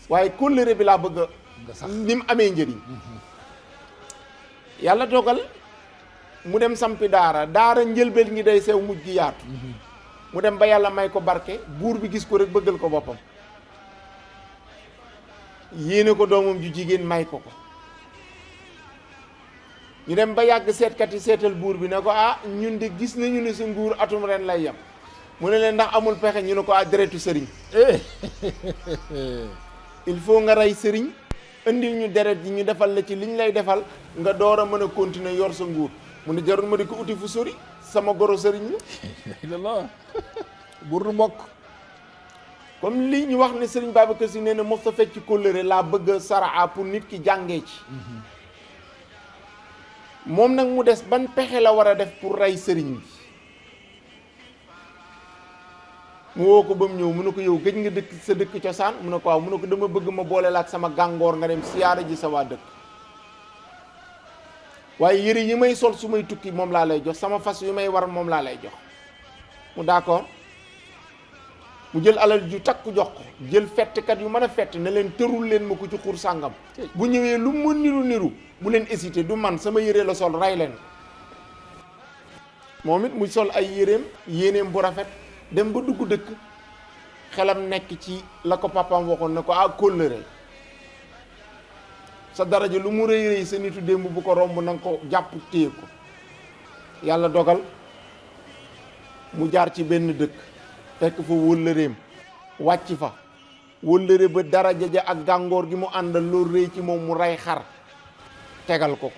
waaye kóllëre bi laa bëgg a ni mu amee njëriñ yàlla dogal mu dem sampi daara njëlbeen ngi day sew mujj gi yaatu mu dem ba yàlla may ko barke buur bi gis ko rek bëggal ko boppam yéene ko doomam ju jigéen may ko ñu dem ba yàgg seetkat yi seetal buur bi ne ko ah ñun de gis nañu ne sa nguur atum ren lay yem mu ne leen ndax amul pexe ñu ne ko ah deretu sëriñ il faut nga rey sëriñ indil ñu deret ji ñu defal la ci liñ lay defal nga door a mën a continuer yor sa nguur mu ne jarul ma di ko uti fu sori sama goro sëriñ la buur du mbokk comme li ñu wax ne sëriñ Babacar Sy nee na mos a fecc kóllëre laa bëgg a saraa pour nit ki jàngee ci moom nag mu des ban pexe la war a def pour rey sëriñ bi mu woo ko ba mu ñëw mu ne ko yow gëj nga dëkk sa dëkk cosaan mu ne ko waaw mu ne ko dama bëgg ma boole la ak sama gàngoor nga dem siyaara ji sa waa dëkk waaye yëre yi may sol su may tukki moom laa lay jox sama fas yu may war moom laa lay jox mu d'accord mu jël alal ju takk jox ko jël fettkat yu mën a fett ne leen tërul leen ma ko ci xur sàngam bu ñëwee lu mu niru bu leen hésité du man sama yére la sol rey leen moom it mu sol ay yéeneem bu rafet dem ba dugg dëkk xelam nekk ci la ko papaam waxoon ne ko ah kóllëre sa daraja lu mu rëy rëy sa nitu démb bu ko romb na nga ko jàpp téye ko yàlla dogal mu jaar ci benn dëkk fekk fa wëllëreem wàcc fa wëllëre ba daraja ja ak gàngoor gi mu àndal loolu rëy ci moom mu rey xar tegal ko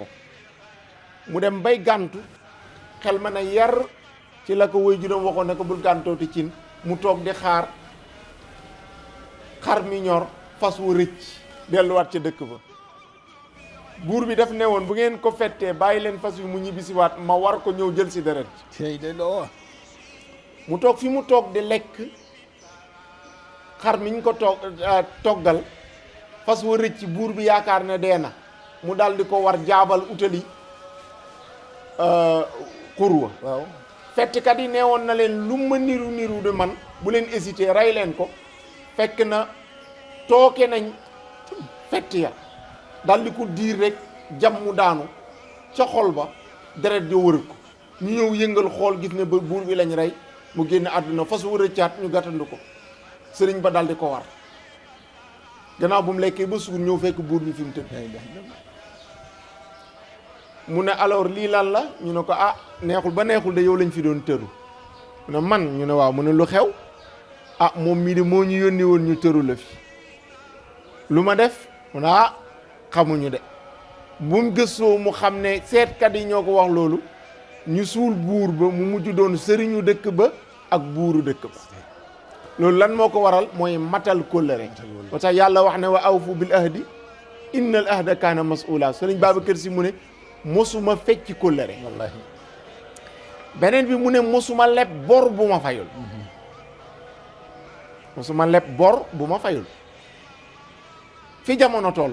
mu dem bay gàntu xel ma ne yar ci la ko woy juróom waxoon ne ko bul gàntooti cin mu toog di xaar xar mi ñor fas wa rëcc delluwaat ca dëkk ba buur bi daf ne woon bu ngeen ko fettee bàyyi leen fas wi mu ñibbisiwaat ma war ko ñëw jël si deret mu toog fi mu toog di lekk xar miñ ko toggal fas wa rëcc buur bi yaakaar ne dee na mu dal di ko war jaabal utali xurwa waaw fettkat yi nee woon na leen lu ma niru de man bu leen hésité rey leen ko fekk na tooke nañ fett ya dal di ko diir rek jam mu daanu ca xol ba deret jo wër ko ñu ñëw yëngal xool gis ne ba buur bi lañ rey mu génn àdduna fas wa rëccaat ñu gàttandu ko sëriñ ba dal di ko war gannaaw bu mu lekkee ba suur ñëw fekk buur bi fi mu tëdd mu ne alors lii lan la ñu ne ko ah neexul ba neexul de yow lañ fi doon tëru mu ne man ñu ne waaw mu ne lu xew ah moom mii de moo ñu yónni woon ñu tëru la fi lu ma def mu ne ah xamuñu de bu mu gëstoo mu xam ne seetkat yi ñoo ko wax loolu ñu suul buur ba mu mujj doon sëriñu dëkk ba ak buuru dëkk ba loolu lan moo ko waral mooy matal kóllëre moo tax yàlla wax ne wa awfu bil ahdi innal ahda kaana mas'uula sëriñ Babacar Sy mu ne mosuma fecc kóllëre wallahi beneen bi mu ne mosuma leb bor bu ma fayul mosuma leb bor bu ma fayul fi jamono toll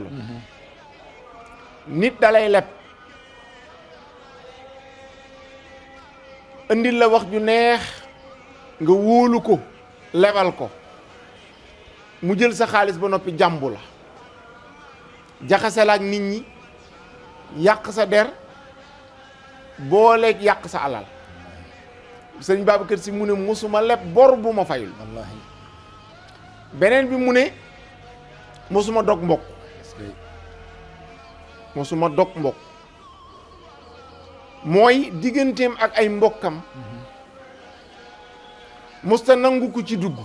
nit dalay leb indil la wax ju neex nga wóolu ko lebal ko mu jël sa xaalis ba noppi jàmbu la jaxase la ak nit ñi yàq sa der booleeg yàq sa alal sëñ Babacar Sy mu ne mosuma leb bor bu ma fayul wallahi beneen bi mu ne mosuma dog mbokk mosuma dog mbokk mooy digganteem ak ay mbokkam mosta nangu ko ci dugg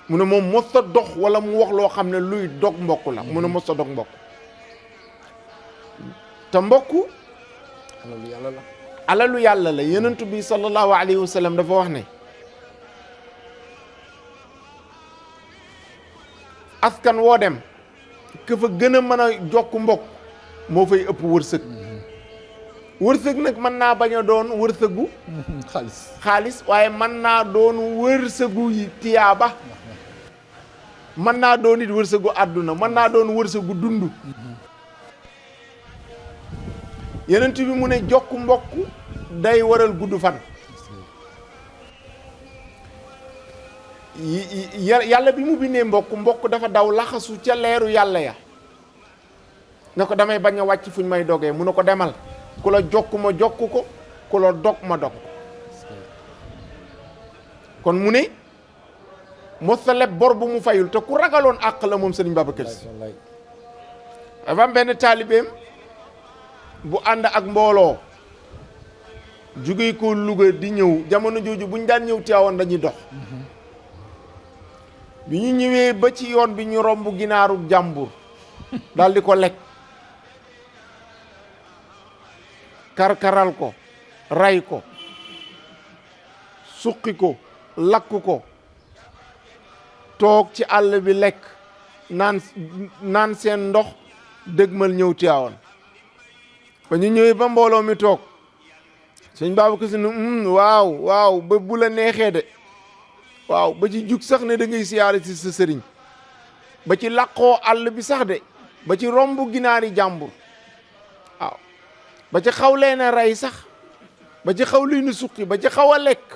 mu ne moom mosta dox wala mu wax loo xam ne luy dog mbokk la mu ne mosta dog mbokk te mbokk alalu yàlla la alalu yàlla la yonent bi sallallahu alayhi wa sallam dafa wax ne askan woo dem ka fa gën a mën a jokk mbokk moo fay ëpp wërsëg wërsëg nag mën naa bañ a doon wërsëgu xaalis waaye mën naa doon wërsëgu yi tiyaaba mën naa doon it wërsëgu àdduna mën naa doon wërsëgu dund yenent bi mu ne jokk mbokk day waral gudd fan yàlla bi mu bindee mbokk dafa daw laxasu ca leeru yàlla ya ne ko damay bañ a wàcc fuñ may dogee mu ne ko demal ku la jokk ma jokk ko ku la dog ma dog kon mu ne mos a leb bor bu mu fayul te ku ragaloon àq la moom Serigne Babacar Sy. dafa am benn taalibeem bu ànd ak mbooloo jóge ko Louga di ñëw jamono jooju buñ daan ñëw Tiwaawan dañuy dox bi ñu ñëwee ba ci yoon bi ñu romb ginaaru jàmbur daal di ko lekk karkaral ko ray ko suqi ko lakk ko toog ci àll bi lekk naan seen ndox dëgmal ñëw Tiwaawan ba ñu ñëwee ba mbooloo mi toog sëñ Babacar Sy ne waaw ba bu la neexee de waaw ba ci jug sax ne da ngay siyaare si sa sëriñ ba ci làqoo àll bi sax de ba ci romb ginaari jàmbur waaw ba ci xaw leen a rey sax ba ci xaw leen a suqi ba ci xaw a lekk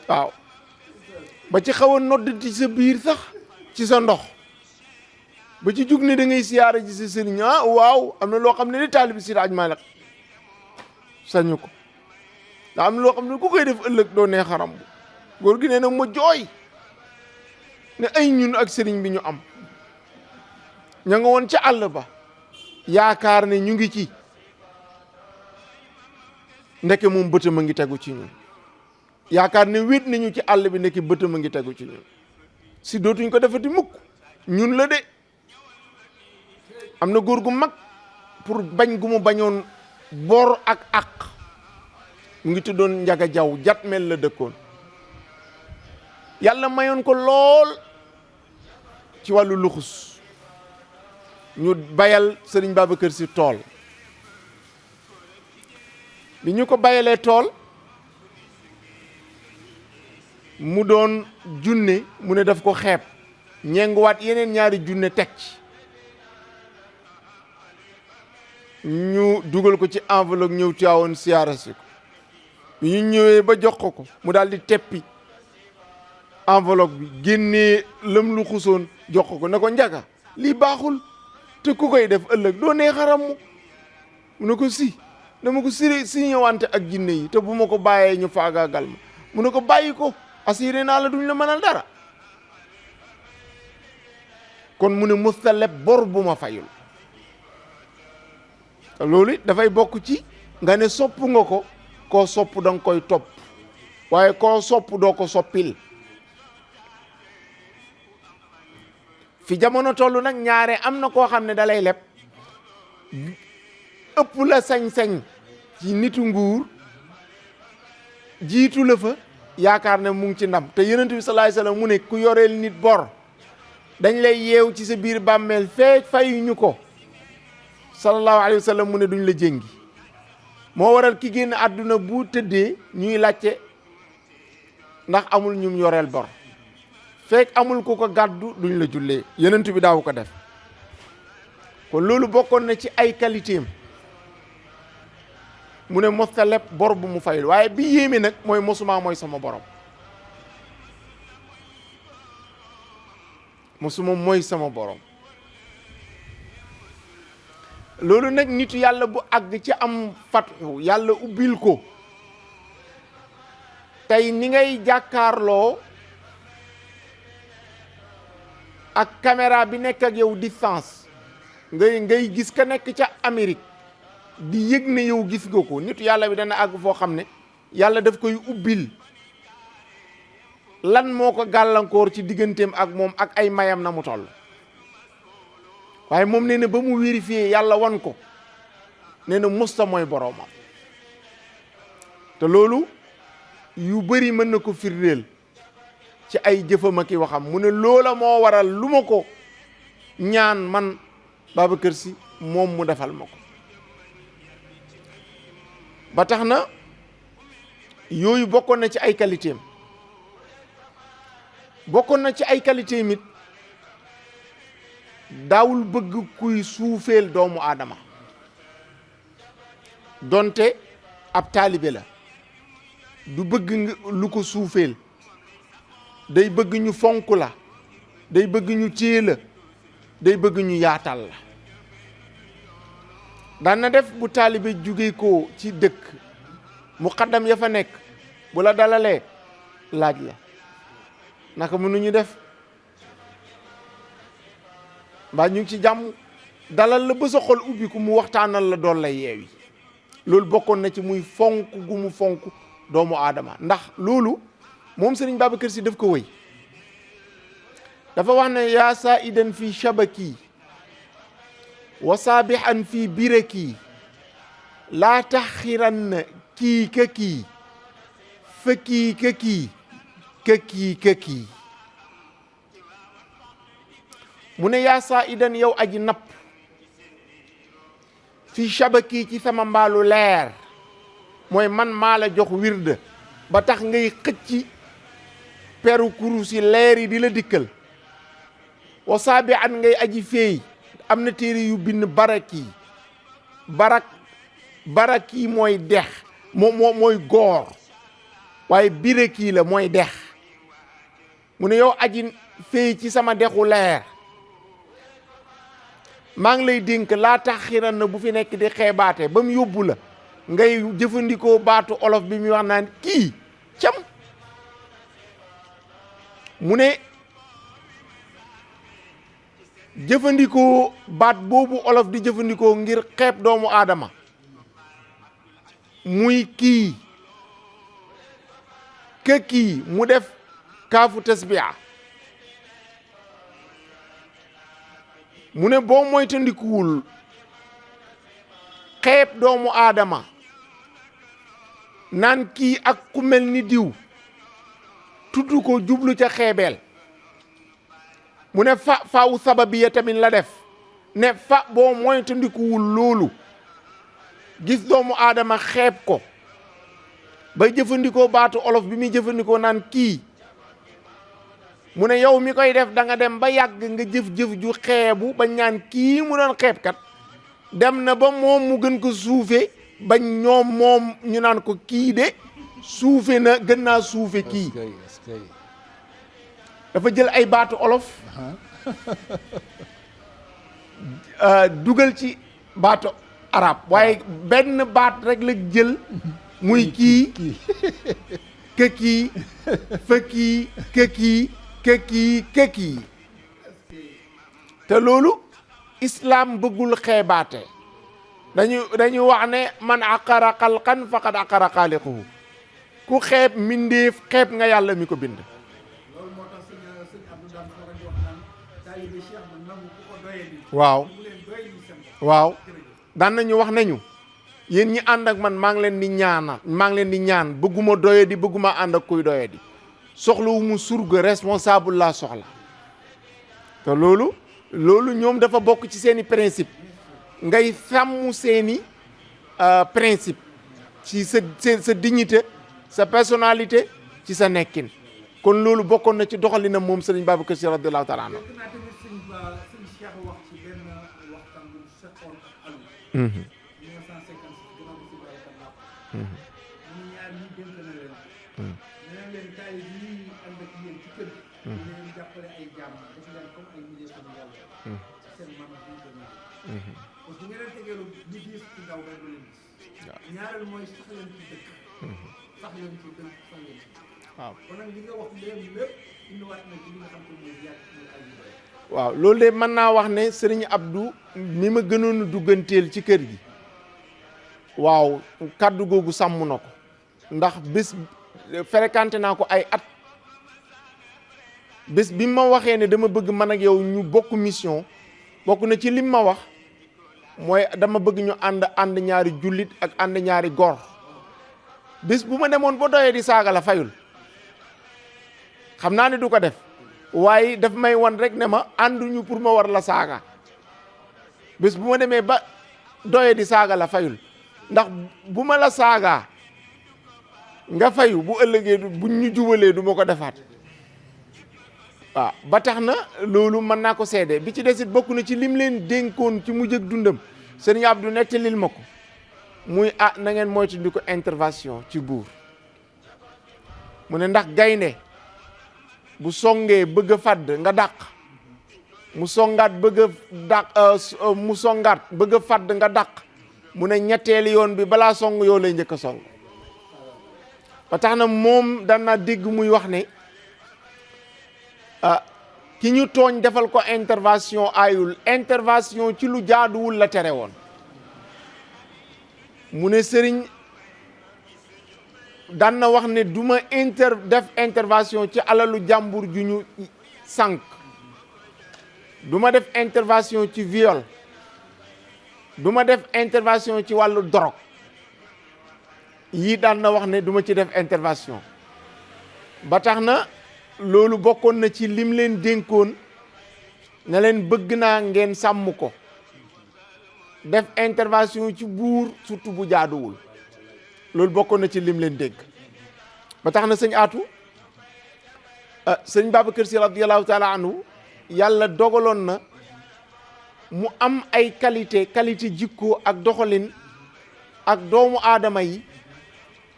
waaw ba ci xaw a noddati sa biir sax ci sa ndox ba ci jug ne da ngay siyaare ci sa sëriñ waaw am na loo xam ne ni taalibi Seydi Hadji Malick sañu ko ndax am na loo xam ne ku koy def ëllëg doo nee xaram bu góor gi nee na ma jooy ne ay ñun ak sëriñ bi ñu am ña nga woon ca àll ba yaakaar ne ñu ngi ci ndeke moom bëtam a ngi tegu ci ñun yaakaar ne wéet nañu ci àll bi ndeke bëtam a ngi tegu ci ñun si dootuñ ko defati mukk ñun la de am na góor gu mag pour bañ gu mu bañoon bor ak àq mu ngi tuddoon Njaga Jaw Jatmel la dëkkoon yàlla mayoon ko lool ci wàllu luxus ñu bayal Serigne Babacar Sy tool bi ñu ko bayalee tool mu doon junne mu ne daf ko xeeb ñenguwaat yeneen ñaari junne teg ci ñu dugal ko ci enveloppe ñëw Tiwaawan siyaara si ko bi ñu ñëwee ba jox ko mu daal di teppi enveloppe bi génnee lëm lu xusoon jox ko ne ko Njaga lii baaxul te ku koy def ëllëg doo nee xaram mu ne ko si dama ko si ñëwante ak jinne yi te bu ma ko bàyyee ñu faagaagal ma mu ne ko bàyyi ko assuré naa la duñ la mënal dara kon mu ne musta leb bor bu ma fayul loolu dafay bokk ci nga ne sopp nga ko koo sopp da nga koy topp waaye koo sopp doo ko soppil fi jamono toll nag ñaare am na koo xam ne da lay leb ëpp la sañ-sañ ci nitu nguur jiitu la fa yaakaar ne mu ngi ci ndam te yonent bi sallallahu alayhi wasallam mu ne ku yoreel nit bor dañ lay yeew ci sa biir bàmmeel feek fayuñu ko sallallahu alayhi wa sallam mu ne duñ la jéngi moo waral ki génn àdduna bu tëddee ñuy laajte ndax amul ñum yoreel bor fekk amul ku ko gàddu duñ la jullee yonent bi daaw ko def kon loolu bokkoon na ci ay qualité am mu ne mosta leb bor bu mu fayul waaye bi yéeme nag mooy mosuma mooy sama borom mosuma mooy sama borom loolu nag nitu yàlla bu àgg ci am fatxu yàlla ubbil ko tey ni ngay jàkkaarloo ak caméra bi nekk ak yow distance ngay gis ka nekk ca Amérique di yëg ne yow gis nga ko nitu yàlla bi dana àgg foo xam ne yàlla daf koy ubbil lan moo ko gàllankoor ci digganteem ak moom ak ay mayam na mu toll waaye moom nee na ba mu vérifié yàlla wan ko nee na musta mooy boroomam te loolu yu bëri mën na ko firndeel ci ay jëfam ak i waxam mu ne loola moo waral lu ma ko ñaan man Babacar Sy moom mu defal ma ko ba tax na yooyu bokkoon na ci ay qualité am bokkoon na ci ay qualité am it daawul bëgg kuy suufeel doomu aadama donte ab taalibe la du bëgg lu ko suufeel day bëgg ñu fonk la day bëgg ñu téye la day bëgg ñu yaatal la daan na def bu taalibe jóge ko ci dëkk muqaddam ya fa nekk bu la dalalee laaj la naka mënuñu def mbaa ñu ngi ci jàmm dalal la ba sa xol ubbi ku mu waxtaanal la doon lay yeewi loolu bokkoon na ci muy fonk gu mu fonk doomu aadama ndax loolu moom Sëriñ Babacar Sy daf ko wëy dafa wax ne yaa saidan fi shabaki wa saabihan fi biraki laa taxiranna kii ka kii fa kii ka kii ka kii ka kii mu ne yaa saidan yow aji napp fi shabaki ci sama mbaalu leer mooy man maa la jox wirde ba tax ngay xëcci peru kurus yi leer yi di la dikkal wa saabi an ngay aji feey am na téere yu bind baraki baraki mooy dex mooy goor waaye biraki la mooy dex mu ne yow aji feey ci sama dexu leer maa ngi lay dénk laa tax xiran na bu fi nekk di xeebaate ba mu yóbbu la ngay jëfandikoo baatu olof bi muy wax naan kii cam mu ne jëfandikoo baat boobu olof di jëfandikoo ngir xeeb doomu aadama muy kii ke kii mu def kaafu tasbiya mu ne boo moytandikuwul xeeb doomu aadama naan kii ak ku mel ni diw tudd ko jublu ca xeebeel mu ne faawu sababiya tamit la def ne fa boo moytandikuwul loolu gis doomu aadama xeeb ko ba jëfandikoo baatu olof bi muy jëfandikoo naan kii mu ne yow mi koy def da nga dem ba yàgg nga jëf-jëf ju xeebu ba ñaan kii mu doon xeebkat dem na ba moom mu gën ko suufe ba ñoom moom ñu naan ko kii de suufe na gën naa suufe kii dafa jël ay baatu olof dugal ci baatu arab waaye benn baat rek la jël muy kii ke kii fa kii ke kii kekii te loolu islam bëggul xeebaate dañu wax ne man aqara xalqan faqad aqara xaaliquhu ku xeeb mbindeef xeeb nga yàlla mi ko bind loolu moo tax sëñ Abdou daan faral di wax naan taalibe Cheikh bu nangu ku ko doyee waaw waaw daan nañu wax nañu yéen ñi ànd ak man maa ngi leen di ñaan bëgguma doye di bëgguma ànd ak kuy doye di soxla wu mu surga responsable laa soxla te loolu ñoom dafa bokk ci seeni principe ngay sàmm seeni principe ci sa dignité sa personnalité ci sa nekkin kon loolu bokkoon na ci doxalinam moom Sëriñ Babacar Sy radiyallahu taala anhu ñaareel mooy sax leen ci dëkk sax leen ci dëkk sax leen ci waaw kon nag li nga wax lépp indiwaat na ci li nga xam te mooy yàgg muy ay waaw loolu de mën naa wax ne Sëriñ Abdou mi ma gënoon a dugganteel ci kër gi waaw kàddu googu sàmm na ko ndax bés fréquenté naa ko ay at bés bi ma waxee ne dama bëgg man ak yow ñu bokk mission bokk na ci lim ma wax mooy dama bëgg ñu ànd ñaari jullit ak ànd ñaari góor bés bu ma demoon ba doyee di saaga la fayul xam naa ne du ko def waaye daf may wan rek ne ma ànduñu pour ma war la saaga bés bu ma demee ba doyee di saaga la fayul ndax bu ma la saagaa nga fayu bu ëllëgee buñ ñu jubalee du ma ko defaat waaw ba tax na loolu mën naa ko seede bi ci desit bokk na ci lim leen dénkoon ci mujj ak dundam Sëriñ Abdou nettalil ma ko muy na ngeen moytu di ko intervention ci buur mu ne ndax gaynde bu songee bëgg a fàdd nga dàq mu songaat bëgg a dàq mu songaat bëgg a fàdd nga dàq mu ne ñetteeli yoon bi balaa song yoo lay njëkk a song ba tax na moom daan naa dégg muy wax ne ki ñu tooñ defal ko intervention aayul intervention ci lu jaaduwul la tere woon mu ne sëriñ daan na wax ne du ma def intervention ci alalu jàmbur ju ñu sànq du ma def intervention ci viol du ma def intervention ci wàllu drogue yii daan na wax ne du ma ci def intervention ba tax na loolu bokkoon na ci lim leen dénkoon na leen bëgg naa ngeen sàmm ko def intervention ci buur surtout bu jaaduwul loolu bokkoon na ci lim leen dégg ba tax na sëñ Atou sëñ Babacar Sy radiyallahu taala anhu yàlla dogaloon na mu am ay qualité jikko ak doxalin ak doomu aadama yi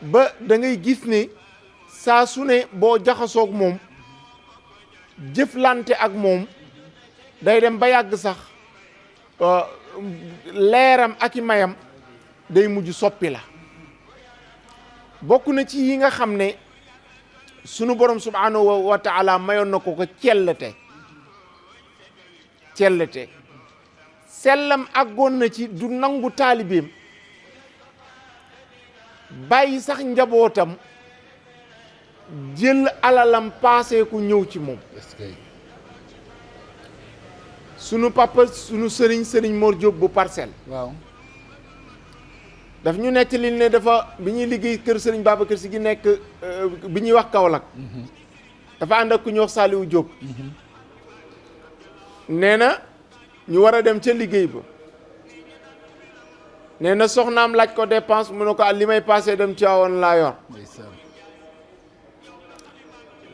ba da ngay gis ne saa su ne boo jaxasoog moom jëflante ak moom day dem ba yàgg sax leeram ak i mayam day mujj soppi la bokk na ci yi nga xam ne sunu borom subhanahu wa taala mayoon na ko cellte sellam àggoon na ci du nangu taalibeem bàyyi sax njabootam jël alalam paase ku ñëw ci moom sunu papa sunu sëriñ Mor Diop bu Parcelles waaw daf ñu nettali ne dafa bi ñuy liggéey kër sëriñ Babacar Sy gi nekk bi ñuy wax Kaolack dafa ànd ak ku ñuy wax Saliou Diop nee na ñu war a dem ca liggéey ba nee na soxnaam laaj ko dépense mu ne ko li may passé dem Tivaouane laa yor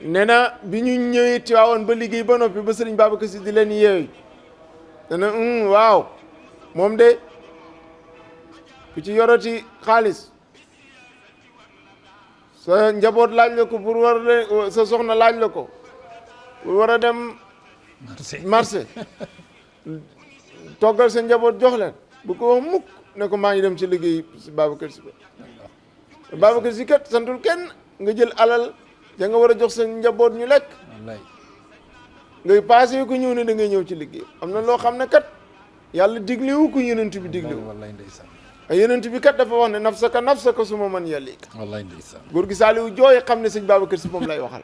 nee na bi ñu ñëwee Tivaouane ba liggéey ba noppi ba sëriñ Babacar Sy di leen yeewu dana waaw moom de ku ci yoroti xaalis sa njaboot laaj la ko pour war a sa soxna laaj la ko pour war a dem marché toggal sa njaboot jox leen bu ko wax mukk ne ko maa ngi dem ci liggéey si Babacar Sy ba Babacar Sy kat santul kenn nga jël alal da nga war a jox sa njaboot ñu lekk ngay passé ko ñëw ne da ngay ñëw ci liggéey am na loo xam ne kat yàlla diglewu ko yonent bi diglewu ay yonent bi kat dafa wax ne nafsaka suma man yalik wallaay ndeysaan góor gi Saliou jooy xam ne sëñ Babacar Sy moom lay waxal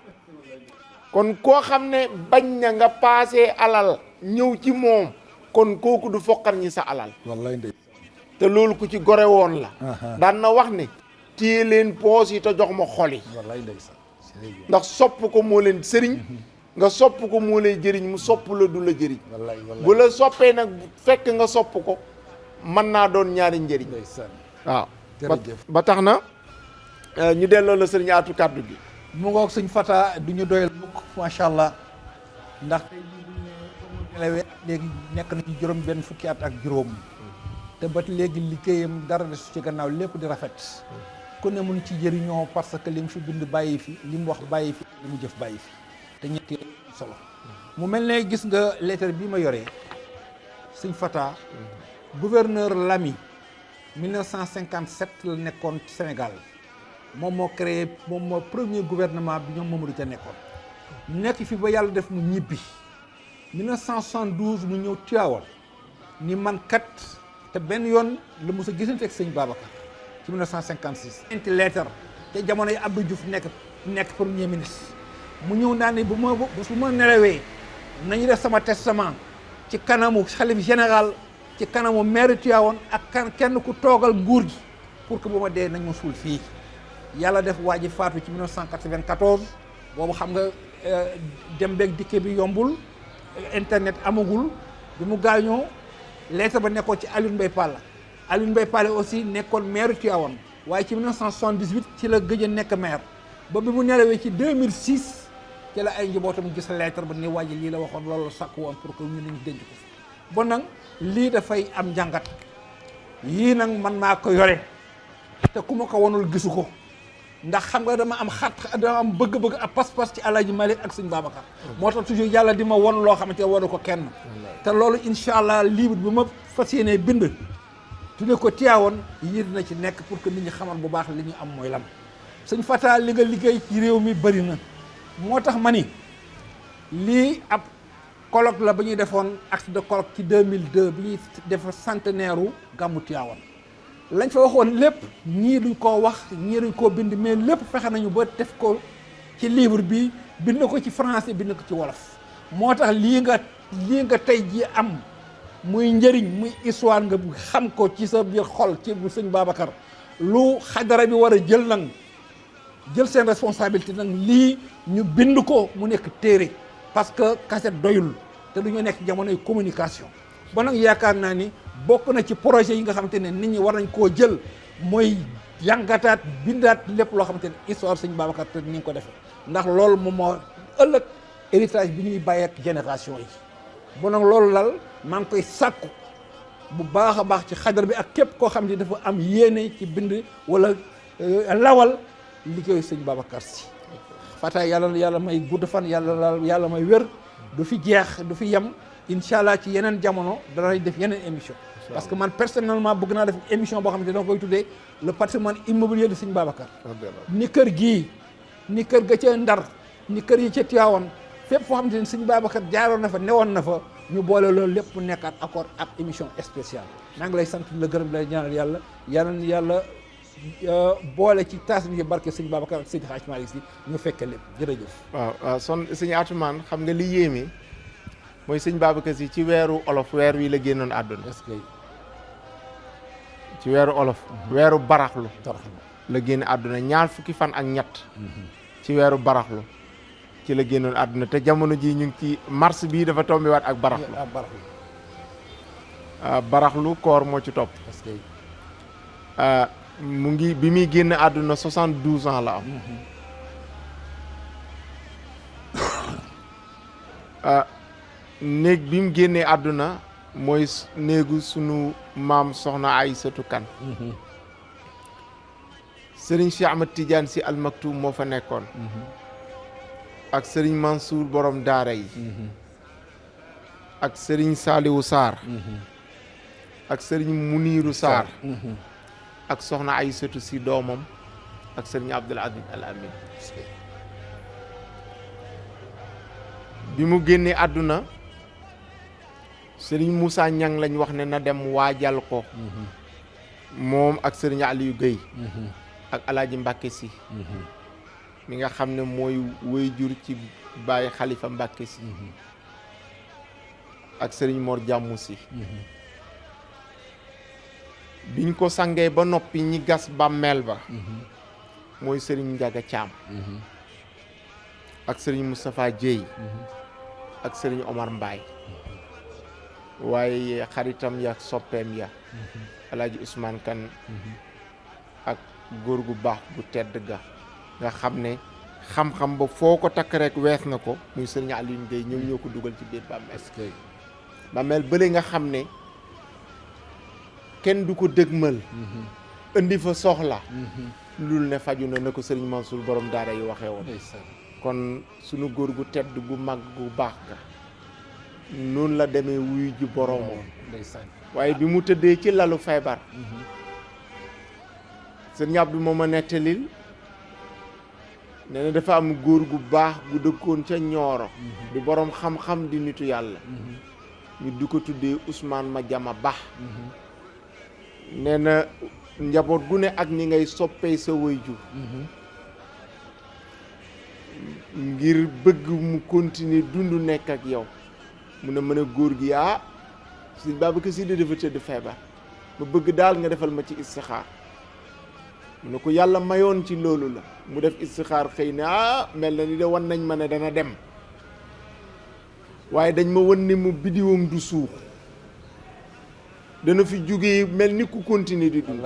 kon koo xam ne bañ na nga passé alal ñëw ci moom kon kooku du foqar ñi sa alal wallaay ndeysaan te loolu ku ci gore woon la daan na wax ne téye leen poos yi te jox ma xol yi wallaay ndeysaan ndax sopp ko moo leen sëriñ nga sopp ko moo lay jëriñ mu sopp la du la jëriñ bu la soppee nag fekk nga sopp ko mën naa doon ñaari njëriñ waaw ba tax na ñu delloo la sëriñ Atou kàddu gi mu ngoog sëñ Fata du ñu doyal mukk macha allah ndax tey jii léegi nekk nañu juróom benn fukki at ak juróom te ba léegi liggéeyam dara desu ci gannaaw lépp di rafet ku ne mun ci jëriñoo parce que li mu fi bind bàyyi fi li mu wax bàyyi fi li mu jëf bàyyi fi te ñetti solo mu mel ne gis nga lettre bi ma yoree sëñ Fata gouverneur Lamy 1957 la nekkoon Sénégal moom moo créé moom moo premier gouvernement bi ñoom Mamadou Dia nekkoon nekk fi ba yàlla def mu ñibbi 1972 mu ñëw Tivaouane ni man kat te benn yoon la mos a gisante ak sëñ Babacar ci 1956 ñeenti lettre te jamono yi Abdou Diouf nekk premier ministre mu ñëw naa ne bu ma nelawee nañu def sama testament ci kanamu xalif général ci kanamu maire Tivaouane ak kenn ku toogal nguur gi pour que bu ma dee nañ ma suul fii yàlla def waa ji faatu ci 1994 boobu xam nga dem beeg dikke bi yombul internet amagul bi mu gaañoo lettre ba nekkoon ci Alioune Mbaye Palla aussi nekkoon maire Tivaouane waaye ci 1978 ci la gëj a nekk maire ba bi mu nelawee ci 2006 ci la ay njabootam gis lettre ba ni waa ji lii la waxoon loolu sàkku woon pour que ñu nañ denc ko fi bon nag lii dafay am njàngat yii nag man maa ko yore te ku ma ko wanul gisu ko ndax xam nga dama am bëgg-bëgg ak pas-pas ci Alaaji Malick ak sëñ Babacar moo tax toujours yàlla di ma won loo xamante ne wanu ko kenn te loolu incha allah livre bi ma fas yéenee bind tudde ko Tivaouane yii dina ci nekk pour que nit ñi xamal bu baax li ñu am mooy lan sëñ Fata li nga liggéey ci réew mi bëri na moo tax ma ni lii ab colloque la ba ñuy defoon acte de colloque ci 2002 bi ñuy def centenaire u gàmmu Tiwaawan lañ fa waxoon lépp ñii duñ koo wax ñii duñ koo bind mais lépp fexe nañu ba def ko ci livre bi bind ko ci français bind ko ci wolof moo tax lii nga tey ji am muy njëriñ muy histoire nga xam ko ci sa biir xol ci bu sëñ Babacar lu xadara bi war a jël nag jël seen responsabilité nag lii ñu bind ko mu nekk téere parce que cassette doyul te du ñu nekk jamonoy communication ba nag yaakaar naa ni bokk na ci projet yi nga xamante ne nit ñi war nañ koo jël mooy jàngataat bindaat lépp loo xamante ne histoire sëñ Babacar te ni nga ko defee ndax loolu moom moo ëllëg héritage bi ñuy bàyyi ak génération yi bon nag loolu lal maa ngi koy sàkku bu baax a baax ci xadar bi ak képp koo xam ne dafa am yéene ci bind wala lawal liggéeyu sëñ Babacar Sy Fata yàlla may gudd fan yàlla may wér du fi jeex du fi yem incha allah ci yeneen jamono danañ def yeneen émission parce que man personnellement bëgg naa def émission boo xam ne dama koy tuddee le patrimoine immobilier de sëñ Babacar ni kër gii ni kër ga ca Ndar ni kër yi ca Tivaouane fépp foo xamante ne sëñ Babacar jaaroon na fa newoon na fa ñu boole loolu lépp nekkaat accord ak émission spéciale maa ngi lay sant la gërëm lay ñaanal yàlla boole ci taas bi barke sëñ Babacar ak sëñ Hadj Malick Sy ñu fekke lépp jërëjëf. waaw son sëñ Atoumane xam nga li yéeme mooy sëñ Babacar Sy ci weeru olof weer wi la génnoon àdduna. est-ce que ci weeru olof. weeru baraxlu. la génn àdduna ñaar fukki fan ak ñett. ci weeru baraxlu ci la génnoon àdduna te jamono ji ñu ngi ci mars bii dafa tombi waat ak baraxlu. baraxlu koor moo ci topp. est-ce que mu ngi bi muy génn àdduna 72 ans la am. néeg bi mu génnee àdduna mooy néegu sunu maam soxna Aysatu Kan. Serigne Cheikh Ahmad Tidiane Sy Al Maktoum moo fa nekkoon. ak Serigne Mansour borom daara yi. ak Serigne Saliou Sarr. ak Serigne Muniru Sarr. ak soxna Aysatu Sy doomam ak Serigne Abdoul Aziz Al Amin. bi mu génnee àdduna Serigne Moussa Niang lañ wax ne na dem waajal ko. moom ak Serigne Aliou Guèye. ak Alaaji Mbàkke Sy. mi nga xam ne mooy waajur ci Baye Khalifa Mbàkke Sy. ak Serigne Mor Jàmmu Sy. biñ ko sangee ba noppi ñi gas bàmmeel ba. mooy Serigne Ndiaga Thiam. ak Serigne Moustapha Dieye. ak Serigne Omar Mbaye. waaye xaritam ya soppeem ya. Alaaji Ousmane Kane. ak góor gu baax gu tedd ga nga xam ne xam-xam ba foo ko takk rek wees na ko muy Serigne Alioune Gueye ñoom ñoo ko dugal ci biir bàmmeel. bàmmeel bële nga xam ne kenn du ko dëgmal. indi fa soxla. lul ne faju na ko Serigne Mansour borom daara yi waxee woon. kon sunu góor gu tedd gu mag gu baax ga noonu la demee wuyu ji boromam. waaye bi mu tëddee ci lalu feebar. Serigne Abdou moom a nettalil nee na dafa am góor gu baax gu dëkkoon ca Ñooro. di borom xam-xam di nitu yàlla. ñu di ko tuddee Ousmane Madiama Ba. nee na njaboot gu ne ak ni ngay soppee sa waajur. ngir bëgg mu continuer dund nekk ak yow mu ne mën a góor gi Sëñ Babacar Sy dafa tëdd feebar ma bëgg daal nga defal ma ci istixaar mu ne ko yàlla mayoon ci loolu la mu def istixaar xëy na mel na ni de wan nañ ma ne dana dem waaye dañ ma wan ne mu bidiwam du suux dana fi jógee mel ni ku continuer di dund.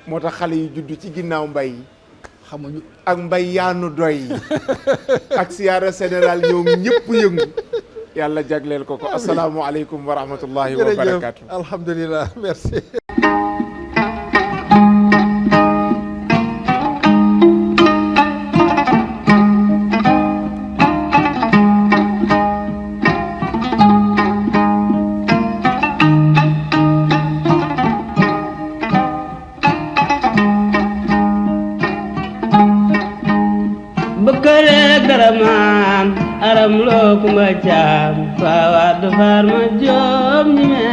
moo tax xale yi juddu ci ginnaaw mbay yi xamuñu ak mbay yaanu doy ak siyaara général ñoom ñëpp yëngu yàlla jagleel ko asalaamualeykum wa rahmatullahi wa barakaatu. alhamdulilah merci. aram loo kumba caam faa waat faar ma joom ñi